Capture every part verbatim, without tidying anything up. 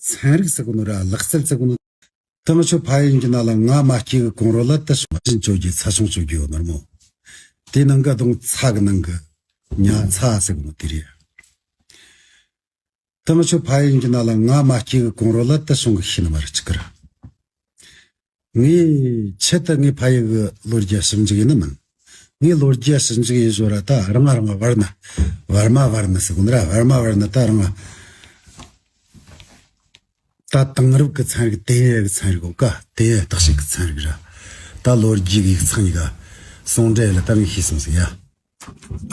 ཚན་རིག་ཟེར་གོ་ནོ་ར་ལག་རྩལ་ཟེར་གོ་ནོ། ད་ང་ཆོ་ཕ་ཡུལ་གྱི་ནང་ལ་ང་མ་སྐྱེས་གི་གོང་རོལ་ལ་ད་ཞིང་ཆེན་བཅོ་རྒྱུ་ཚ་ཞིང་བཅོ་རྒྱུ་ཡོད་ནོ་ར་མོ། དེ་ནང་གི་གདོང་ཚ་གི་ནང་གི་ཉ་ཚ་ཟེར་གོ་ནོ་དེ་རེད། ད་ང་ཆོ་ཕ་ཡུལ་གྱི་ནང་ལ་ང་མ་སྐྱེས་གི་གོང་རོལ་ལ་ད་ཞིང་གི་ཤི་ནི་མ་རེད་ཅིག་གི་ར། ངས་ཆེད་དུ་ངའི་ཕ་ཡུལ་གི་ལོ་རྒྱུས་ཞིབ་འཇུག་ཡེ་ནི་མིན། ངས་ལོ་རྒྱུས་ཞིབ་འཇུག་ཡེ་ཞོར་ར་ད་རང་ང་རང་ང་བར་ན། བར་མ་བར་ན་ཟེར་གོ་ནི་ར། བར་མ་བར་ན་ད་རང་ང་ད་དེང་རབས་ཀྱི་ཚན་རིག་དེ་ཡས་ཀྱི་ཚན་རིག་གོ་ཀ་དེ་ཡས་བརྟག་དཔྱད་ཀྱི་ཚན་རིག་ར། ད་ལོ་རྒྱུས་ཀྱི་ཡིག་ཚང་གཉིས་ཀ་ཟུང་འབྲེལ་ལ་ད་ངས་ཤེས་སོང་ཟེར་ཡ།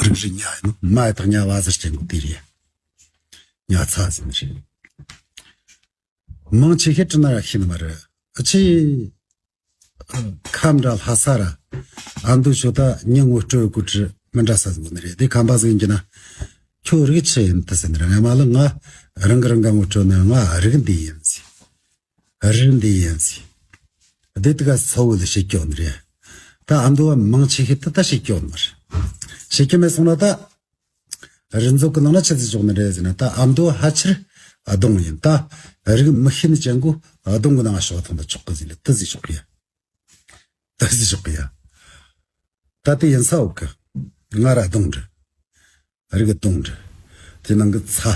རིགས་རུས་ཉ་ཡིན་ནོ། མ་ཡི་དག་ཉ་བ་ཟེར་ཅན་གོ་དེ་རེད། ཉ་ཚ་ཟེར་ནི་རེད། མང་ཆེ་ཤོས་དྲི་ན་ར་ཤེས་ནི་མ་རེད། ཨ་ཆེ། ཁམས་འདྲ་ལྷ་ས་ར། ཨ་མདོ་ཆོ་ད་མྱི་ངོ་སྤྲོད་གོ་དྲི་མི་འདྲ་ས་ཟིག་ནི་རེད། དེ་ཁམས་པ་ཟིག་ཡིན་གྱི་ན། ཁྱོད་རིགས་ཆི་ཡིན་ད་ཟེར་ནི་རེད། ང་མ་ལ་ང་རང་གི་རང་ག་ངོ་སྤྲོད་ན་ང་རིགས་འདི་ཡིན་ཟེར། རིགས་འདི་ཡིན་ཟེར། དེ་དག་ག་ཚ་བོ་ལ་བཤད་རྒྱུ་ནི་རེད། ད་ཨ་མདོ་བ་མང་ཆེ་ཤོས་ད་ད་བཤད་རྒྱུ་ནི་རེད། བཤད་རྒྱུ་མེད་སོང་ན་ད། རིགས་མཛོད་གི་ནང་ན་ཆི་ཟིག་ཞོག་ནི་རེད་ཟེར་ན། ད་ཨ་མདོ་ཕལ་ཆེར་གདོང་ཡིན། ད་རིགས་མི་ཤེས་ནི་ཅན་གོ་གདོང་གི་ནང་ང་ཞོག་ཐང་ད་ཆོག་གི་ཟེར་ལ་དེ་ཟིག་ཞོག་གི་ཡ། དེ་ཟིག་ཞོག་གི་ཡ། ད་དེ་ཡིན་ས་འོག་གི། ང་ར་གདོང་འདྲི། རིགས་གདོང་འདྲི། དེ་ནང་གི་ཚ།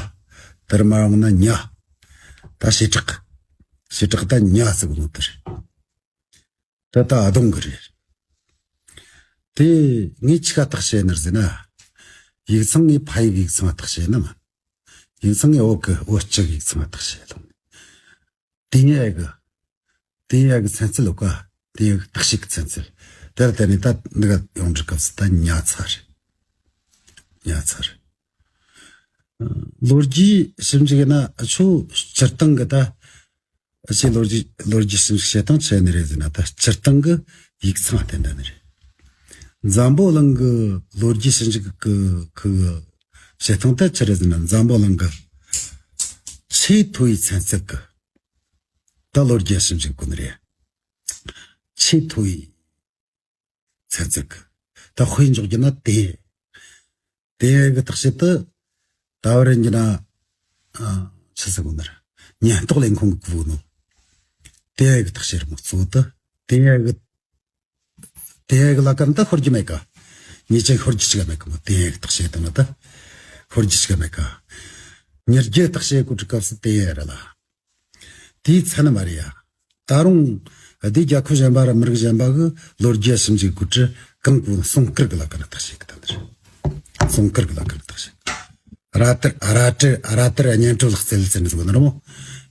དེར་མ་རང་ན་ཉ། ད་བྱེ་བྲག་གི། བྱེ་བྲག་ད་ཉ་ཟེར་གོ་ནོ་དེ་རེད། དེ་ད་གདོང་གི་རེད། དེ་ངས་ཆི་ག་བརྟག་དཔྱད་ནི་རེད་ཟེར་ན། ཡིག་ཚང་ངས་ཕ་ཡུལ་གི་ཡིག་ཚང་ང་བརྟག་དཔྱད་ནི་མིན། ཡིག་ཚང་ངས་བོད་གི་བོད་སྤྱི་གི་ཡིག་ཚང་ང་བརྟག་དཔྱད་ལོང་། དེ་ཡས་གི། དེ་ཡས་གི་ཚན་རྩལ་ལོ་ཀ། དེ་ཡས་གི་བརྟག་དཔྱད་གི་ཚན་རྩལ། དེར་བརྟེན་ནས་ད་འདི་ག་ཡོང་འདྲི་སྐབས་སུ་ད་ཉ་ཚ་རེད། ཉ་ཚ་རེད། ལོ་རྒྱུས་ཞིབ་འཇུག་ཡིན་ན་ཆོ་སྤྱིར་བཏང་གི་ད། ཨ་ཆེ་ལོ་རྒྱུས་ལོ་རྒྱུས་ཞིབ་འཇུག་བྱེད་སྟངས་ཆི་ནི་རེད་ཟེར་ན། ད་སྤྱིར་བཏང་གི་ཡིག་ཚང་བསྟན་ད་ནི་རེད། འཛམ་བུ་གླིང་གི་ལོ་རྒྱུས་ཞིབ་འཇུག་གི་གི་བྱེད་སྟངས་ད་ཆི་རེད་ཟེར་ན། འཛམ་བུ་གླིང་གི་ཆེས་མཐོ་བའི་ཚན་རྩལ་གི་ད་ལོ་རྒྱུས་ཞིབ་འཇུག་གོ་ནི་རེད། ཆེས་མཐོ་བའི་ཚན་རྩལ་གི་ད་དཔེ་འཇོག་རྒྱུ་ན་དེ། དེ་གི་བརྟག་དཔྱད་དུ་ད་བར་ཡིན་གྱི་ན། ཨ། ཆི་ཟེར་གོ་ནི་རེད། ཉེན་རྟོག་ལས་ཁུངས་གི་བུ་ནོ། དེ་གི་བརྟག་དཔྱད་རེད་མོ་གཙོ་བོ་དུ། དེ་གི། དེ་གི་ལ་ཀ་ན་ད་ཤོར་རྒྱུ་མེད་ཀ། ཉེས་ཅན་ཤོར་རྒྱུ་ཅིག་མེད་ཀ་མོ། དེ་གི་བརྟག་དཔྱད་དུ་ན་ད་ཤོར་རྒྱུ་ཅིག་མེད་ཀ། མྱི་རྒྱུ་བརྟག་དཔྱད་གོ་དུས་སྐབས་སུ་དེ་རེད་ལ། དེའི་ཚན་ནི་མ་རེད་ཡ། ད་རུང་། དེ་རྒྱལ་ཁབ་གཞན་པ་ར་མི་རིགས་གཞན་པ་གི་ལོ་རྒྱུས་ཞིབ་འཇུག་གི་གྲས་གང་གོ་སྲུང་སྐར་གི་ལ་ཀ་ན་བརྟག་དཔྱད་གི་ད་འདིར། སྲུང་སྐར་གི་ལ་ཀ་ན་བརྟག་དཔྱད། ར་ཏར་ར་ཏར་ར་ཏར་གཉན་ཁྲོད་ལག་རྩལ་ཟེར་ནི་ཟིག་ནི་ར་མོ།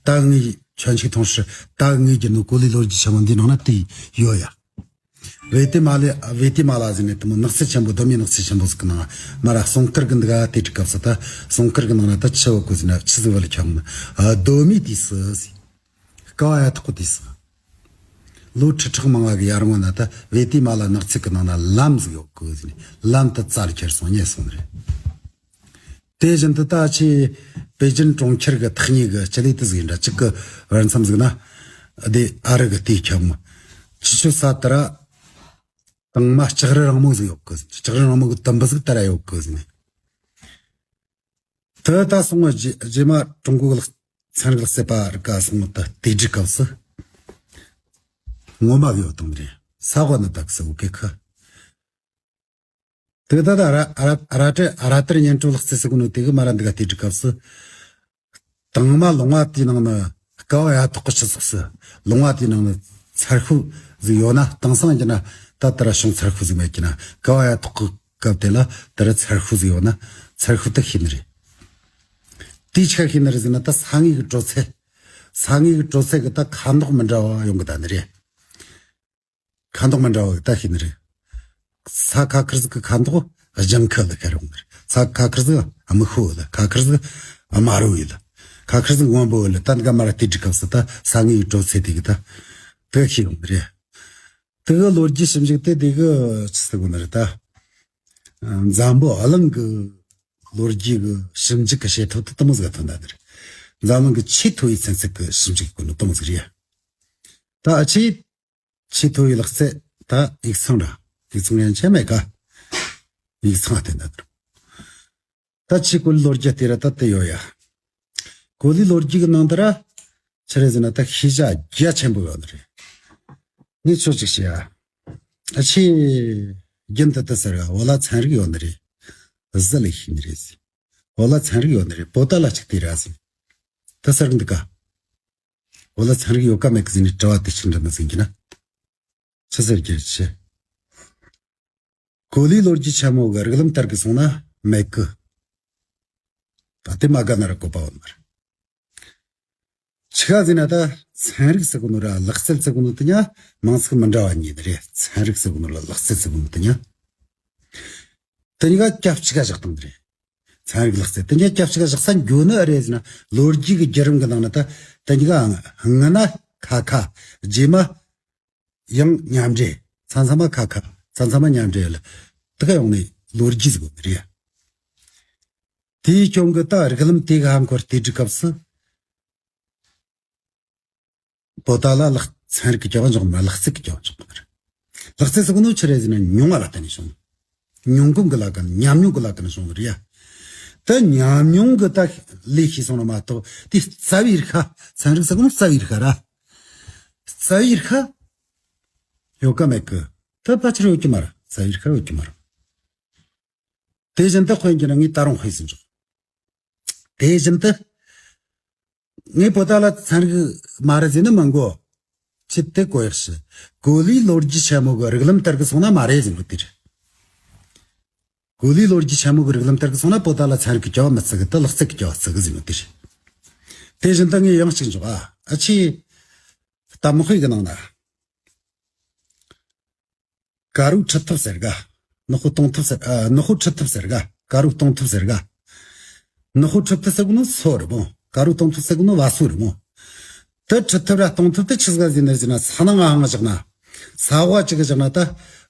ད་ངས་ཁྱོད་ཆིག་ཐོང་ཧྲི། ད་ངས་རྒྱུ་ནོ་གོ་ལའི་ལོ་རྒྱུས་ཆེན་མོ་འདི་ནང་ན་དེ་ཡོད་ཡ། ཝེ་ཏི་མ་ལ་ཝེ་ཏི་མ་ལ་ཟེར་ནས་དེ་མོ་ནགས་ཚལ་ཆེན་པོ། གདོད་མའི་ནགས་ཚལ་ཆེན་པོ་ཟིག་གི་ནང་མ་ར་སྲུང་སྐར་གི་འདི་ག་དེ་དྲི་སྐབས་སུ་ད་སྲུང་སྐར་གི་ནང་ན་ད་ཆི་བ་གོ་ཟེར་ན། ཆི་ཟིག་བ་ལ་ཁྱབ་ན། གདོད་མའི་དུས་སུ་ཟེར། ཀ་བ་ཡ་ཐོག་གི་དུས་སུ། ལོ་ཁྲི་ཕྲག་མང་བ་གི་ཡར་སྔོན་ན་ད་ཝེ་ཏི་མ་ལ་ནགས་ཚལ་གི་ནང་ན་ལམ་ཟིག་ཡོད་གི་ཟེར་ནས། ལམ་དེ་རྩ་ལ་ཁྱེར་སོང་ཉེ་སོང་རེད། དེ་བཞིན་དུ་ད་ཆེ་པེ་ཅིན་གྲོང་ཁྱེར་གི་ཐག་ཉེ་གི་སྤྱི་ལེ་དེ་ཟིག་ཡིན་འདྲ་ཅིག་གི་བར་མཚམས་ཟིག་ན། དེ་ཨ་རི་གི་དུས་ཁྱབ་མོ། ཆི་ཆོ་ས་དེ་ར་དྭངས་མ་ལྕགས་རི་རིང་མོ་ཟིག་ཡོད་གི་ཟེར། ལྕགས་རི་རིང་མོ་གི་དུམ་བུ་ཟིག་དེ་ར་ཡོད་གི་ཟེར་ནས། དེ་ད་སོང་བ་རྗེས་རྗེས་མ་ཀྲུང་གོ་གི་ལག་ཚན་རིག་ལག་རྩལ་པ་རིགས་ག་སོང་བ་ད་དེ་དྲི་སྐབས་སུ་ངོ་མ་གི་ཡོད་དང་རེད། ས་གོ་ནི་དག་སུ་གི་ཁ། དེ་ད་ད་ར་ར་ར་ཏྲ་ར་ཏར་གཉན་ཁྲོད་ལག་རྩལ་ཟེར་གོ་ནོ་དེ་གི་མ་ར་འདི་ག་དེ་དྲི་སྐབས་སུ། དྭངས་མ་ལུང་བ་དེའི་ནང་ན་ཀ་བ་ཡ་ཐོག་གི་སྤྱི་ཚོགས་སུ། ལུང་བ་དེའི་ནང་ན་ཚལ་ཤུལ་ཟིག་ཡོད་ན། དེང་སང་གི་ན་ད་དེ་ར་བྱང་ཚལ་ཤུལ་ཟིག་མེད་གི་ན། ཀ་བ་ཡ་ཐོག་གི་སྐབས་དེ་ལ་དེ་ར་ཚལ་ཤུལ་ཟིག་ཡོད་ན། ཚལ་ཤུལ་དེ་ཤེས་ནི་རེད། དེའི་ཆ་ཤེས་ནི་རེད་ཟེར་ན། ད་ས་ངོས་གི་དྲོད་ཚད། ས་ངོས་གི་དྲོད་ཚད་གི་ད་ཁ་མདོག་མི་འདྲ་བ་ཡོང་གི་ད་ནི་རེད། ཁ་མདོག་མི་འདྲ་བ་གི་ད་ཤེས་ནི་རེད། ས་ཁ་ཁེར་ཟིག་གི་ཁ་མདོག་ལྗང་ཁུ་ལ་ཁེར་ཡོང་ནི་རེད། ས་ཁ་ཁེར་ཟིག་དམར་ཤོག་ལ། ཁ་ཁེར་ཟིག་དམར་རོ་ཡོད་ལ། ཁ་ཁེར་ཟིག་སྔོན་པོ་ཡོད་ལ། ད་འདི་ག་མ་ར་དེ་དྲི་སྐབས་སུ་ད་ས་ངོས་གི་དྲོད་ཚད་དེ་གི་ད་དེ་ཤེས་ཡོང་ནི་རེད། དེ་གི་ལོ་རྒྱུས་ཞིབ་འཇུག་དེ་དེ་གི་ཆི་ཟེར་གོ་ནི་རེད་ད། འཛམ་བུ་གླིང་གི་ལོ་རྒྱུས་གི་ཞིབ་འཇུག་གི་བྱེད་ཐབས་དེ་དེ་མོ་ཟིག་ཐོན་ད་ནི་རེད། འཛམ་གླིང་གི་ཆེས་མཐོ་བའི་ཚན་རྩལ་གི་ཞིབ་འཇུག་གི་ནི་དེ་མོ་ཟིག་རེད། ད་ཨ་ཆེས་ཆེས་མཐོ་བའི་ལག་རྩལ་ད་ཡིག་ཚང་ར། ཡིག་ཚང་ཡན་ཆད་མེད་ཀ། ཡིག་ཚང་བསྟན་ད་དེ་རུ། ད་ཆེས་གོ་ལའི་ལོ་རྒྱུས་དེ་ར་ད་དེ་ཡོད་ཡ། གོ་ལའི་ལོ་རྒྱུས་གི་ནང་དུ་ར། ཆི་རེད་ཟེར་ན་ད་ཤེས་བྱ་རྒྱ་ཆེན་པོ་ཡོད་ནི་རེད། ངས་ཁྱོད་ཅིག་བཤད་ཡ། ཨ་ཆེ། རྒྱུན་དུ་དེ་ཟེར་ག་བོད་ལ་ཚན་རིག་ཡོད་ནི་རེད། གཟི་ལས་ཤེས་ནི་རེད་ཟེར། བོད་ལ་ཚན་རིག་ཡོད་ནི་རེད། པོ་ཏ་ལ་ཅིག་དེ་ར་ཟེར། དེ་ཟེར་གི་འདུག་ག་བོད་ལ་ཚན་རིག་ཡོད་ག་མེད་གི་ཟེར་ནས་དྲི་བ་དེ་ཅིག་འདྲི་ན་ཟིན་གྱི་ན། ཆི་ཟེར་རྒྱུ་ཆེ། གོ་ལའི་ལོ་རྒྱུས་ཆེན་མོ་གི་རིགས་ལམ་ལྟར་གི་སོང་ན་མེད་གི། ད་དེ་མ་དགའ་ན་ར་བཀོད་པ་བོ་མ་རེད། ཆི་ག་ཟེར་ན་ད་ཚན་རིག་ཟེར་གོ་ནོ་ར་ལག་རྩལ་ཟེར་གོ་ནོ་དེ་ཉ་མིང་ཚིག་མི་འདྲ་བ་གཉིས་རེད། ཚན་རིག་ཟེར་གོ་ནོ་ལ་ལག་རྩལ་ཟེར་གོ་ནོ་དེ་ཉ་དེ་གཉིས་ཀ་སྐབས་གཅིག་ག་བཞག་སྟངས་རེད། ཚན་རིག་ལག་རྩལ་དེ་གཉིས་སྐབས་གཅིག་ག་བཞག་ས་འགྱོ་ནི་ཨེ་རེད་ཟེར་ན། ལོ་རྒྱུས་ཀྱི་བརྒྱུད་རིམ་གི་ནང་ན་ད་དེ་གཉིས་ཀ་སྔ་ན་ཁ་ཁ། རྗེས་མ་ཡང་མཉམ་འབྲེལ། མཚམས་མཚམས་མ་ཁ་ཁ། མཚམས་མཚམས་མ་མཉམ་འབྲེལ་ལ། དེ་ག་ཡོང་ནས་ལོ་རྒྱུས་ཟེར་གོ་ནི་རེད། དེའི་རྐྱེན་གི་ད་རིགས་ལམ་དེ་གི་ཧ་འཁོར་དེ་འདྲི་སྐབས་སུ། པོ་ཏ་ལ་ལག་ཚན་རིག་གི་སྐྱོན་འཇོག་མ། ལག་རྩལ་གི་སྐྱོན་འཇོག་མ་རེད། ལག་རྩལ་ཟེར་གོ་ནོ་ཆི་རེད་ཟེར་ན་མྱོང་བ་ལ་བརྟེན་ནས་བྱུང་། མྱོང་གོམས་གི་ལ་ཀ་ནས། ཉམས་མྱོང་གི་ལ་ཀ་ནས་བྱུང་བ་རེད་ཡ། ད་ཉམས་མྱོང་གི་ད་ལས་ཤེས་སོང་ན་མ་གཏོགས་དེ་རྩ་བའི་རིག་པ། ཚན་རིག་ཟེར་གོ་ནོ་རྩ་བའི་རིག་པ་ར། རྩ་བའི་རིག་པ་ཡོད་ག་མེད་གི། ད་ཕལ་ཆེར་ཡོད་ཀྱི་མ་རེད། རྩ་བའི་རིག་པ་ཡོད་ཀྱི་མ་རེད། དེ་བཞིན་དུ་དཔེ་འཇོག་ན་ངས་ད་རུང་དཔེ་ཟིན་འཇོག་དེ་བཞིན་དུ། ངས་པོ་ཏ་ལ་ཚན་རིག་མ་རེད་ཟེར་ནི་མི་འགོ། ཆེད་དུ་གོ་ཡག་ཤི། གོ་ལའི་ལོ་རྒྱུས་ཆེན་མོ་གི་རིགས་ལམ་ལྟར་གི་སོང་ན་མ་རེད་ཟེར་གོ་དེ་རེད། གོ་ལའི་ལོ་རྒྱུས་ཆེན་མོ་གི་རིགས་ལམ་ལྟར་གི་སོང་ན་པོ་ཏ་ལ་ཚན་རིག་གི་སྐྱོན་བ་མི་བརྩི་གི། ད་ལག་རྩལ་གི་སྐྱོན་བ་བརྩི་གི་ཟེར་གོ་དེ་རེད། དེ་བཞིན་དུ་ངས་ཡང་གཅིག་འཇོག་ཨ། ཨ་ཆེ། གཏམ་དཔེ་གི་ནང་ན། དཀར་པོ་ཁྲིད་ཐུབ་ཟེར་ག་ནག་པོ་གཏོང་ཐུབ་ཟེར། ཨ། ནག་པོ་ཁྲིད་ཐུབ་ཟེར་ག་དཀར་པོ་གཏོང་ཐུབ་ཟེར་ག་ནག་པོ་ཁྲིད་ཐུབ་ཟེར་གོ་ནོ་སོ་རེད་མོ། དཀར་པོ་གཏོང་ཐུབ་ཟེར་གོ་ནོ་བ་སོ་རེད་མོ། དེ་ཁྲིད་ཐུབ་ར་གཏོང་ཐུབ་དེ་ཆི་ཟིག་ཟེར་ནི་ཟེར་ན། ས་ནང་ང་ཧང་བཞག་ན། ས་བ་ཅིག་གི་བཞག་ན་ད་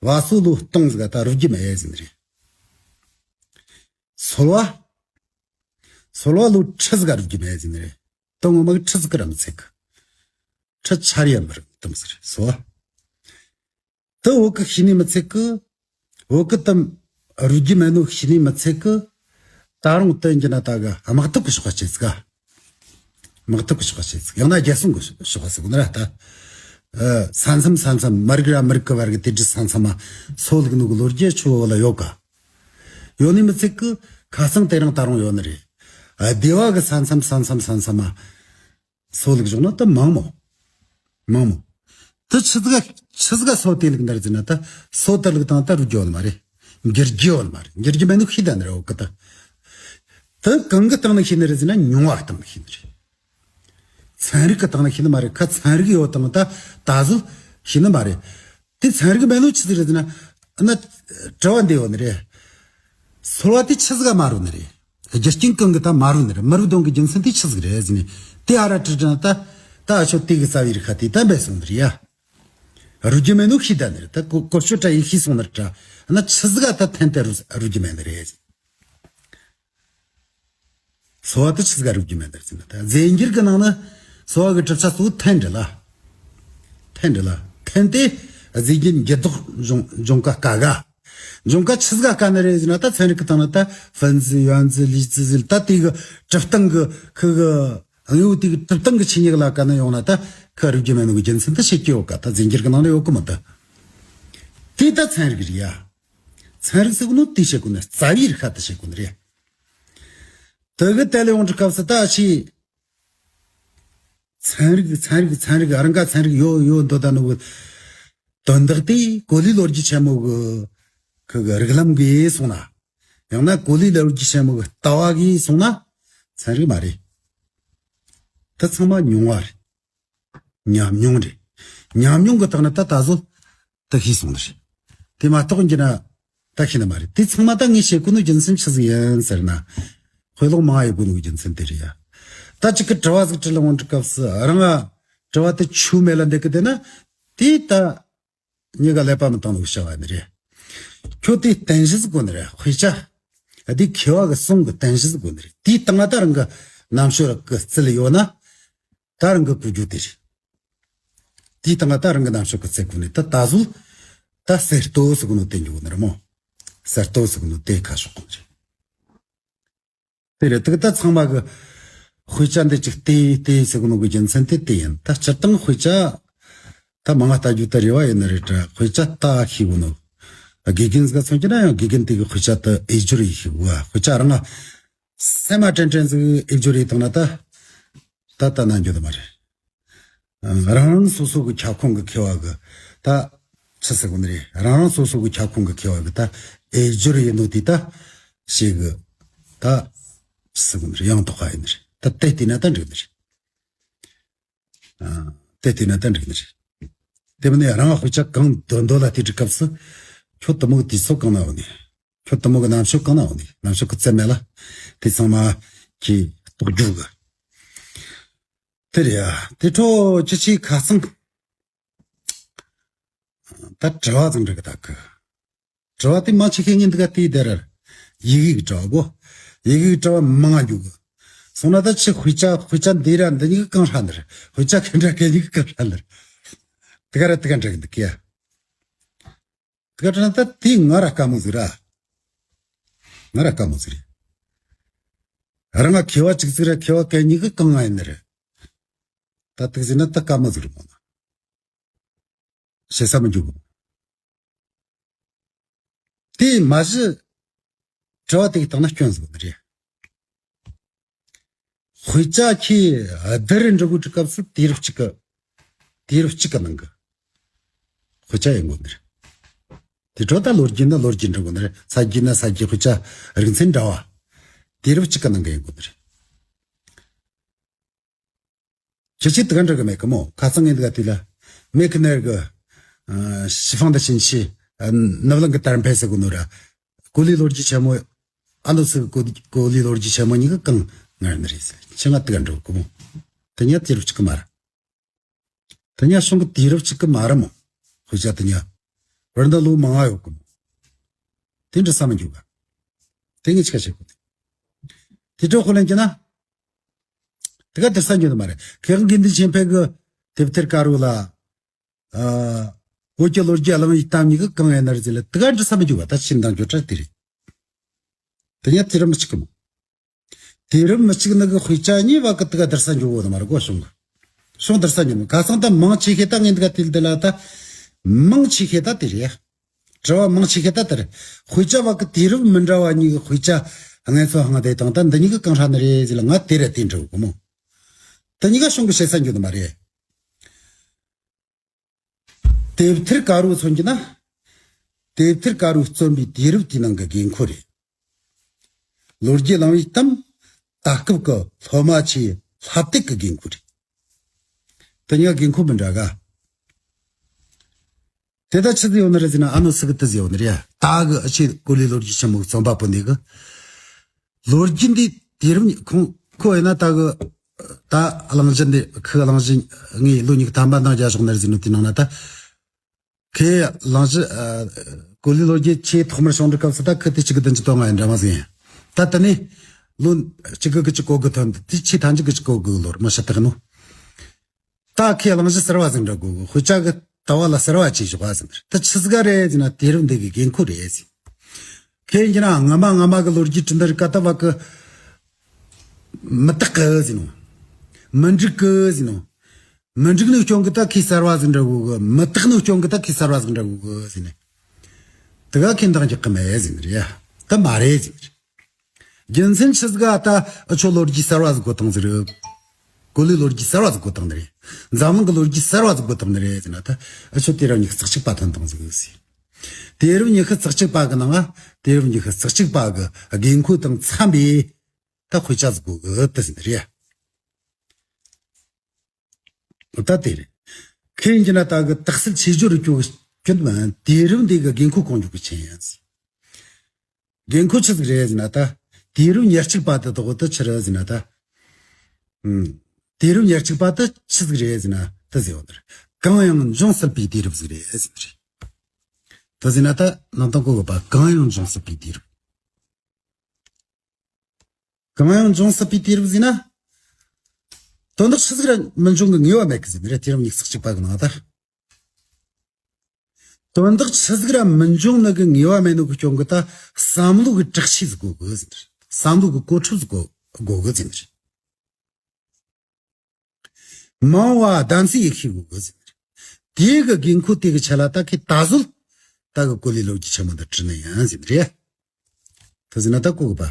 བ་སོ་ལོ་གཏོང་ཟིག་ག་ད་རུབ་རྒྱུ་མེད་ཟེར་ནི་རེད། སོལ་བ། སོལ་བ་ལོ་ཁྲི་ཟིག་ག་རུབ་རྒྱུ་མེད་ཟེར་ནི་རེད། དོན་ངོ་མ་གི་ཁྲི་ཟིག་གི་ར་མི་ཚད་གི། ཁྲི་ཆར་ཡ་མི་རུབ་དུམ་ཟེར་སོལ་བ། དེ་བོད་གི་ཤེས་ནི་མི་ཚད་གི། བོད་གི་དམ་རུལ་རྒྱུ་མེད་ནོ་ཤེས་ནི་མི་ཚད་གི། ད་རུང་དོན་གྱི་ན་ད་གི་དམག་འཐབ་གི་ཕྱོགས་ཁ་ཆེ་ཟིག་ག་དམག་འཐབ་གི་ཕྱོགས་ཁ་ཆེ་ཟིག་ཡང་ན་རྒྱལ་སྲུང་གི་ཕྱོགས་ཁ་ཟིག་ན་ར་ད། ཨ། ས་མཚམས་ས་མཚམས་མི་རིགས་ར་མི་རིགས་གི་བར་གི་དེ་འདྲའི་ས་མཚམས་མ་སོ་ལུག་ནོ་གི་ལོ་རྒྱུས་ཆུ་བོ་ལ་ཡོད་ག་ཡོད་ནི་མི་ཚད་གི། ཁ་སང་དེ་རིང་ད་རུང་ཡོད་ནི་རེད། ཨ། སྡེ་བ་གི་ས་མཚམས་ས་མཚམས་ས་མཚམས་མ། སོ་ལུག་བཞག་ན་ད་མང་མོ། མང་མོ། ད་ཆི་ཟིག་ག་ཆི་ཟིག་ག་སོ་དེ་ལུག་འདར་ཟེར་ན། ད་སོ་དེ་ལུག་དང་ད་རུལ་རྒྱུ་ཡོད་མ་རེད། འགྱུར་རྒྱུ་ཡོད་མ་རེད། འགྱུར་རྒྱུ་མེད་ནོ་ཤེས་ད་ནི་རེད། འོ་གི་ད། ད་གང་གི་སྟེང་ནས་ཤེས་ནི་རེད་ཟེར་ན། མྱོང་བ་སྟེང་ནས་ཤེས་ནི་རེད། ཚན་རིག་གི་སྟེང་ནས་ཤེས་ནི་མ་རེད། ཁ་ཚན་རིག་ཡོད་དང་ད་ད་གཟོད་ཤེས་ནི་མ་རེད། དེ་ཚན་རིག་མེད་ནོ་ཆི་ཟིག་རེད་ཟེར་ན། ཨ་ན་དྲི་བ་འདི་ཡོད་ནི་རེད། སོལ་བ་དེ་ཆི་ཟིག་ག་མ་རུལ་ནི་རེད། རྒྱུ་རྐྱེན་གང་གི་ད་མ་རུལ་ནི་རེད། མི་རུལ་དོན་གི་རྒྱུ་མཚན་དེ་ཆི་ཟིག་རེད་ཟེར་ནས། དེ་ཨ་ར་དྲི་དྲི་ན་ད། ད་ཨ་ཆོ་དེ་གི་རྩ་བའི་རིག་པ་དེ་ད་འབད་སོང་ནི་རེད་ཡ། རུལ་རྒྱུ་མེད་ནོ་ཤེས་ད་ནི་རེད། ད་གོ་གོ་ཆོད་དྲ་ཡིན་ཤེས་སོང་ནི་རེད་དྲ། ཨ་ན་ཆི་ཟིག་ག་ད་ཐན་ཏེ་རུལ་རུལ་རྒྱུ་མེད་ནི་རེད། སོལ་བ་དེ་ཆི་ཟིག་ག་རུལ་རྒྱུ་མེད་ནི་རེད་ཟེར་ན། ད་རྫས་འགྱུར་གི་ནང་ན་སོལ་བ་གི་གྲུབ་ཆ་གཙོ་བོ་ཐན་རེད་ལ། ཐན་རེད་ལ། ཐན་དེ་རྫས་འགྱུར་འགྱུར་ལྡོག་འབྱུང་འབྱུང་ག་དཀའ་ག་འབྱུང་ག་ཆི་ཟིག་ག་དཀའ་ནི་རེད་ཟེར་ན། ད་ཚན་རིག་གི་སྟེང་ན་ད་ཧྥུན་ཙི་ཡོན་ཙི་ལི་ཙི་ཟེར། ད་དེ་གི་གྲུབ་སྟངས་གི་ཁུ་གི་དངོས་པོ་དེ་གི་གྲུབ་སྟངས་གི་ཆོས་ཉིད་ལ་དཀའ་ནི་ཡོང་ན། ད་ཁུ་རུལ་རྒྱུ་མེད་ནོ་གི་རྒྱུ་མཚན་ད་བཤད་རྒྱུ་ཡོད་ག་ད་རྫས་འགྱུར་གི་ནང་ན་ཡོད་གི་མོ། ད་དེ་ད་ཚན་རིག་རེད་ཡ། ཚན་རིག་ཟེར་གོ་ནོ་དེ་བཤད་གོ་ནི། རྩ་བའི་རིག་པ་དེ་བཤད་གོ་ནི་རེད། དེ་གི་དེ་ལས་ཡོང་དུས་སྐབས་སུ་ད་ཆི། ཚན་རིག་ཚན་རིག་ཚན་རིག་རང་ག་ཚན་རིག་ཡོད་ཡོད་འདོད་ད་ནོ་གི་དོན་དག་དེ་གོ་ལའི་ལོ་རྒྱུས་ཆེན་མོ་གི་ཁུ་གི་རིགས་ལམ་གི་སོང་ན། ཡང་ན་གོ་ལའི་ལོ་རྒྱུས་ཆེན་མོ་གི་ལྟ་བ་གི་སོང་ན་ཚན་རིག་མ་རེད། ད་ཚང་མ་མྱོང་བ་རེད། ཉམས་མྱོང་རེད། ཉམས་མྱོང་གི་སྟེང་ན་ད་ད་གཟོད་ད་ཤེས་སོང་ནི་རེད། དེ་མ་གཏོགས་འགྱུར་ན་ད་ཤེས་ནི་མ་རེད། དེ་ཚང་མ་ད་ངས་བཤད་གོ་ནོ་རྒྱུ་མཚན་ཆི་ཟིག་ཡིན་ཟེར་ན། དཔེ་ཀློག་མང་ཡོད་གོ་ནོ་རྒྱུ་མཚན་དེ་རེད་ཡ། ད་ཅིག་གི་དྲི་བ་ཟིག་དྲི་ལ་འོང་དུས་སྐབས་སུ་རང་ང་དྲི་བ་དེ་ཆུ་མེད་ལ་འདེགས་གི་དེ་ན། དེ་ད་ཉི་ག་ཀླད་པ་མི་གཏོང་ནོ་བྱ་བ་ནི་རེད། ཁྱོད་དེ་རྟེན་གཞི་ཟིག་གོ་ནི་རེད། དཔེ་ཆ། དེ་མཁས་པ་གི་གསུང་གི་རྟེན་གཞི་ཟིག་གོ་ནི་རེད། དེའི་སྟེང་ང་ད་རང་གི་རྣམ་དཔྱོད་གི་རྩལ་ཡོད་ན། ད་རང་གི་གོ་རྒྱུ་དེ་རེད། དེའི་སྟེང་ང་ད་རང་གི་རྣམ་དཔྱོད་གི་རྩལ་གོ་ནས་ད་ད་གཟོད་ད་གསར་གཏོད་ཟེར་གོ་ནོ་དེ་འགྱོ་ནི་རེད་མོ། གསར་གཏོད་ཟེར་གོ་ནོ་དེ་ཁ་ཕྱོགས་གོ་ནི་རེད། དེ་རེད། དེ་གི་ད་ཚང་མ་གི་ དཔེ་ཆ་འདི་ཅིག་བལྟས་བལྟས་ཟེར་གོ་ནོ་གི་རྒྱུ་མཚན་དེ་དེ་ཡིན། ད་སྤྱིར་བཏང་དཔེ་ཆ་ད་མང་ང་ལྟ་རྒྱུ་ད་རེ་བ་ཡིན་ནི་རེད་དྲ། དཔེ་ཆ་ལྟ་ཤེས་གོ་ནོ་དགེ་རྒན་ཟིག་ག་མཚོན་གྱི་ན་ཡང་དགེ་རྒན་དེ་གི་དཔེ་ཆ་དེ་ཨེ་སྦྱོར་ཡེ་ཤེས་གོ་གི། དཔེ་ཆ་རང་ང་སེམས་མ་དྲན་དྲན་ཟིག་ཨེ་སྦྱོར་ཡེ་བཏང་ན་ད་ད་ལྟ་ན་འགྱོ་ནི་མ་རེད། རང་རང་སོ་སོ་གི་ཁྱབ་ཁོངས་གི་མཁས་པ་གི་ད་ཆི་ཟེར་གོ་ནི་རེད། རང་རང་སོ་སོ་གི་ཁྱབ་ཁོངས་གི་མཁས་པ་གི་ད་ཨེ་སྦྱོར་ཡེ་ནོ་དེ་ད་ཞེ་གི་ད་ཆི་ཟེར་གོ་ནི་རེད། ཡང་དག་པ་ཡིན་ནི་རེད། ད་དེ་བལྟས་ན་ད་འགྲིག་ནི་རེད། ཨ། དེ་བལྟས་ན་ད་འགྲིག་ནི་རེད། དེ་མིན་ནས་རང་དཔེ་ཆ་གང་འདོད་འདོད་ལ་བལྟས་དུས་སྐབས་སུ་ཁྱོད་དེ་མོ་གི་དུས་ཚོད་གང་ན་ཡོད་ནི། ཁྱོད་དེ་མོ་གི་རྣམ་དཔྱོད་གང་ན་ཡོད་ནི། རྣམ་དཔྱོད་གི་རྩལ་མེད་ལ་དེ་ཚང་མ་གི་རྟོགས་རྒྱུ་གི། དེ་རེད་ཡ། དེ་འཕྲོ་ཅི་ཆེ་ཁ་སང་ད་དྲི་བ་ཙམ་འདྲི་གི་ད་གི། དྲི་བ་དེ་མང་ཆེ་ཤོས་ངས་འདི་ག་དེའི་དེ་ར་ཡི་གེ་གི་དྲི་བ་གོ། ཡི་གེ་གི་དྲི་བ་མང་ང་འགྱོ་གི། སོང་ན་ད་ཆི་དཔེ་ཆ་དཔེ་ཆ་འདི་ར་འདི་གཉིས་ཀ་གང་ཧྲ་ནི་རེད། དཔེ་ཆ་གན་ར་གན་གཉིས་ཀ་གང་ཧྲ་ནི་རེད། དེ་ག་ར་དེ་ག་འདྲ་གི་འདུག་གི་ཡ། དེ་ག་དྲན་ན་ད་དེ་ང་ར་དཀའ་མོ་ཟིག་ར། ང་ར་དཀའ་མོ་ཟིག་རེད། རང་ང་མཁས་པ་གཅིག་ཟིག་ར་མཁས་པ་གན་གཉིས་ཀ་གང་ང་ཡིན་ནི་རེད། ད་དེ་ཟེར་ན་ད་དཀའ་མོ་ཟིག་རེད་མོ་ན། བཤད་ས་མི་འགྱོ་གི། དེ་མ་གཞི་དྲི་བ་དེ་གི་སྟེང་ན་སྐྱོན་ཟིག་ཡོད་ནི་རེད། དཔེ་ཆ་ཁྱེད་བསྡུར་འབྲི་གོ་དུས་སྐབས་སུ་དུས་རབས་གཅིག་གི་དུས་རབས་གཅིག་གི་ནང་གི་དཔེ་ཆ་ཡིན་དགོས་ནི་རེད། དེ་འཕྲོ་ད་ལོ་རྒྱུས་ནི་ལོ་རྒྱུས་འབྲི་དགོས་ནི་རེད། ས་རྒྱུས་ནི་ས་རྒྱུས། དཔེ་ཆ་རིག་ཚན་འདྲ་བ་དུས་རབས་གཅིག་གི་ནང་གི་ཡིན་དགོས་ནི་རེད། ཁྱེད་ཆོས་དེ་ག་འདྲ་གི་མེད་གི་མོ། ཁ་སང་ངས་འདི་ག་དུས་ལ་མེ་ཁི་ནེར་གི་ཨ་ཞི་ཧྥང་དང་ཞིན་ཆི། ཨ་ནུབ་གླིང་གི་དར་འཕེལ་ཟེར་གོ་ནོ་ར། གོ་ལའི་ལོ་རྒྱུས་ཆེན་མོ། ཨ་ནུ་སི་གི་གོ་གོ་ལའི་ལོ་རྒྱུས་ཆེན་མོ་གཉིས་ཀ་གང་ངར་ནི་རེད་ཟེར། ཁྱེད་ང་དེ་ག་འདྲ་གི་མོ། དེ་གཉིས་དུས་རབས་གཅིག་གི་མ་རེད། དེ་གཉིས་གཞུང་གི་དུས་རབས་གཅིག་གི་མ་རེད་མོ། དཔེ་ཆ་དེ་གཉིས། བར་འདི་ལོ་མང་ང་ཡོད་གི་མོ། དེ་འདྲ་ས་མི་འགྱོ་ག། དེ་ངས་ཆི་ག་བྱེད་དགོས་ཏེ། དེ་འཕྲོ་ཁོ་ལན་གྱི་ན། དེ་ག་དེར་ས་འགྱོ་ནི་མ་རེད། མཁས་དབང་དགེ་འདུན་ཆོས་འཕེལ་གི་དེབ་ཐེར་དཀར་པོ་ལ། ཨ། བོད་ཀྱི་ལོ་རྒྱུས་གླེང་བའི་གཏམ་གཉིས་ཀ་གང་ཡིན་ན་རེད་ཟེར་ལ། དེ་ག་འདྲ་ས་མི་འགྱོ་ག། ད་ཕྱིར་འདང་རྒྱོ་གྲ་དེ་རེད། དེ་གཉིས་དུས་རབས་མི་གཅིག་གི་མོ། དུས་རབས་མི་གཅིག་ནི་གི་དཔེ་ཆ་གཉིས་བ་གི་དེ་ག་དེར་ས་འགྱོ་གོ་ནི་མ་རེད་གོ། གཞུང་གི་གཞུང་དེར་ས་འགྱོ་མོ། ཁ་སང་ད་མང་ཆེ་ཤོས་ད་ངས་འདི་ག་དུས་འདི་ལ་ད་མང་ཆེ་ཤོས་ད་དེ་རེད་ཡ། དྲི་བ་མང་ཆེ་ཤོས་ད་དེ་རེད། དཔེ་ཆ་བ་གི་དུས་རབས་མི་འདྲ་བ་གཉིས་གི་དཔེ་ཆ་ངས་ཚོ་ཧང་དེ་དང་ད་འདི་གཉིས་ཀ་གང་ཧྲ་ནི་རེད་ཟེར་ལ། ང་དེ་ར་དེ་འདྲི་གོ་མོ། དེ་གཉིས་ཀ་གཞུང་གི་བཤད་ས་འགྱོ་ནི་མ་རེད། དེབ་ཐེར་དཀར་པོ་མཚོན་གྱི་ན། དེབ་ཐེར་དཀར་པོས་རྩོམ་པའི་དུས་རབས་དེའི་ནང་གི་དགོས་མཁོ་རེད། ལོ་རྒྱུས་གླེང་བའི་གཏམ། ད་སྐབས་ཀྱི་སློབ་མ་ཆེའི་ལྷ་བདེ་གི་དགོས་མཁོ་རེད། དེ་གཉིས་དགོས་མཁོ་མི་འདྲ་ག། དེ་ད་ཆི་ཟིག་ཡོད་ནི་རེད་ཟེར་ན། ཨ་ནུ་སི་གི་དེ་ཟིག་ཡོད་ནི་རེད་ཡ། ད་གི་ཨ་ཆེ་གོ་ལའི་ལོ་རྒྱུས་ཆེན་མོ་གི་རྩོམ་པ་པོ་འདི་གི། ལོ་རྒྱུས་འདི་དུས་རབས་ཉི་ཁོང་ཁོ་ཡིན་ན་ད་གི། ད་གླེང་གཞི་འདི་ཁོའི་གླེང་གཞི་ངས་ལོ་ཉི་ཤུ་ཐམ་པ་འདང་རྒྱག་ཞོག་ནི་རེད་ཟེར་ནོ་དེའི་ནང་ན་ད། ཁོས་གླེང་གཞི། ཨ། གོ་ལའི་ལོ་རྒྱུས་ཆེས་ཐོག་མར་བྱུང་དུས་སྐབས་སུ་ད་ཁོ་དེ་གཅིག་དགུ་བདུན་ཅུ་དོན་ལྔ་ཡིན་འདྲ་མོ་ཟིག་ཡིན། ད་དེ་ནས་ལོ་གཅིག་དགུ་དགུ་བཅུ་གོ་དགུ་ཐོན་དེ་ཆེས་ཐམས་ཅད་དགུ་བཅུ་གོ་དགུ་ལོར་མོ་ཤ་སྟག་ནོ། ད་ཁོས་གླེང་གཞི་གསར་བ་ཟིག་འདྲ་དགོས་གི། དཔེ་ཆ་གི་ལྟ་བ་ལ་གསར་བ་ཅིག་ཞོག་ཟིན། ད་ཆི་ཟིག་ག་རེད་ཟེར་ན་དུས་རབས་འདི་གི་དགོས་མཁོ་རེད་ཟེར། ཁོས་ཡིན་གྱི་ན་སྔ་མ་སྔ་མ་གི་ལོ་རྒྱུས་བྲིས་འདི་རིགས་ཀ་ད་བ་གི་མི་རྟག་གི་ཟེར་ནོ། མི་འགྲིག་གི་ཟེར་ནོ། མི་འགྲིག་ནི་རྐྱེན་གིས་ད་ཁོས་གསར་བ་ཟིག་འདྲ་དགོས་གི། མི་རྟག་ནི་རྐྱེན་གིས་ད་ཁོས་གསར་བ་ཟིག་འདྲ་དགོས་གི་ཟེར་ནས། དེ་ག་ཁོས་འདང་རྒྱག་གི་མེད་ཟེར་ནི་རེད་ཡ། ད་མ་རེད་ཟེར་ནི་རེད། རྒྱུ་མཚན་ཆི་ཟིག་ག་ད་ཨ་ཆོ་ལོ་རྒྱུས་གསར་བ་ཟིག་དགོས་བཏང་ཟིག་རེད། གོ་ལའི་ལོ་རྒྱུས་གསར་བ་ཟིག་དགོས་བཏང་ནི་རེད། འཛམ་གླིང་གི་ལོ་རྒྱུས་གསར་བ་ཟིག་དགོས་བཏང་ནི་རེད་ཟེར་ན། ད་ཨ་ཆོ་དུས་རབས་ཉི་ཤུ་རྩ་གཅིག་པ་ཐོན་བཏང་ཟིག་ཟེར། དུས་རབས་ཉི་ཤུ་རྩ་གཅིག་པ་གི་ནང་ང་དུས་རབས་ཉི་ཤུ་རྩ་གཅིག་པ་གི་དགོས་མཁོ་དང་འཚམ་པའི་ད་དཔེ་ཆ་ཟིག་དགོས་གི་ད་ཟེར་ནི་རེད། ད་དེ་རེད། ཁོས་ཡིན་གྱི་ན་ད་གི་དག་སེལ་ཆེ་སྦྱོར་རུ་སྐྱོད་སྐྱོད་མིན། དུས་རབས་འདི་གི་དགོས་མཁོ་གང་མགྱོགས་གི་ཆེན་ཡིན་ཟེར། དགོས་མཁོ་ཆི་ཟིག་རེད་ཟེར་ན་ད། དུས་རབས་ཉེར་གཅིག་པ་དེ་དག་དེ་ཆི་རེད་ཟེར་ན་ད། ཨུམ། དུས་རབས་ཉེར་གཅིག་པ་དེ་ཆི་ཟིག་རེད་ཟེར་ན་དེ་ཟེར་བ་དེ་རེད། གང་ཡང་འབྱུང་སྲིད་པའི་དུས་རབས་ཟིག་རེད་ཟེར་ནི་རེད། དེ་ཟེར་ན་ད་ནང་དོན་གོ་གི་པ། གང་ཡང་འབྱུང་སྲིད་པའི་དུས་རབས། གང་ཡང་འབྱུང་སྲིད་པའི་དུས་རབས་ཟེར་ན། དོན་དག་ཆི་ཟིག་ར་མི་འབྱུང་གི་ངེས་པ་མེད་གི་ཟེར་ནི་རེད། དུས་རབས་ཉི་ཤུ་རྩ་གཅིག་པ་གི་ནང་ད། དོན་དག་ཆི་ཟིག་ར་མི་འབྱུང་ནི་གི་ངེས་པ་མེད་ནོ་གི་རྐྱེན་གིས་ད་བསམ་བློ་གི་དྲག་ཤུགས་ཟིག་དགོས་གི་ཟེར་ནི་རེད། བསམ་བློ་གི་གོ་ཁྲབ་ཟིག་དགོས་དགོས་གི་ཟེར་ནི་རེད། མང་བ་གདམ་སའི་ཡེ་ཤེས་དགོས་གི་ཟེར། དེ་གི་དགོས་མཁོ་དེ་གི་ཆེད་ལ་ད་ཁོས་ད་གཟོད་ད་གི་གོ་ལའི་ལོ་རྒྱུས་ཆེན་མོ་འདི་བྲིས་ནི་ཡིན་ཟེར་རེད། ད་ཟེར་ན་ད་གོ་གི་པ།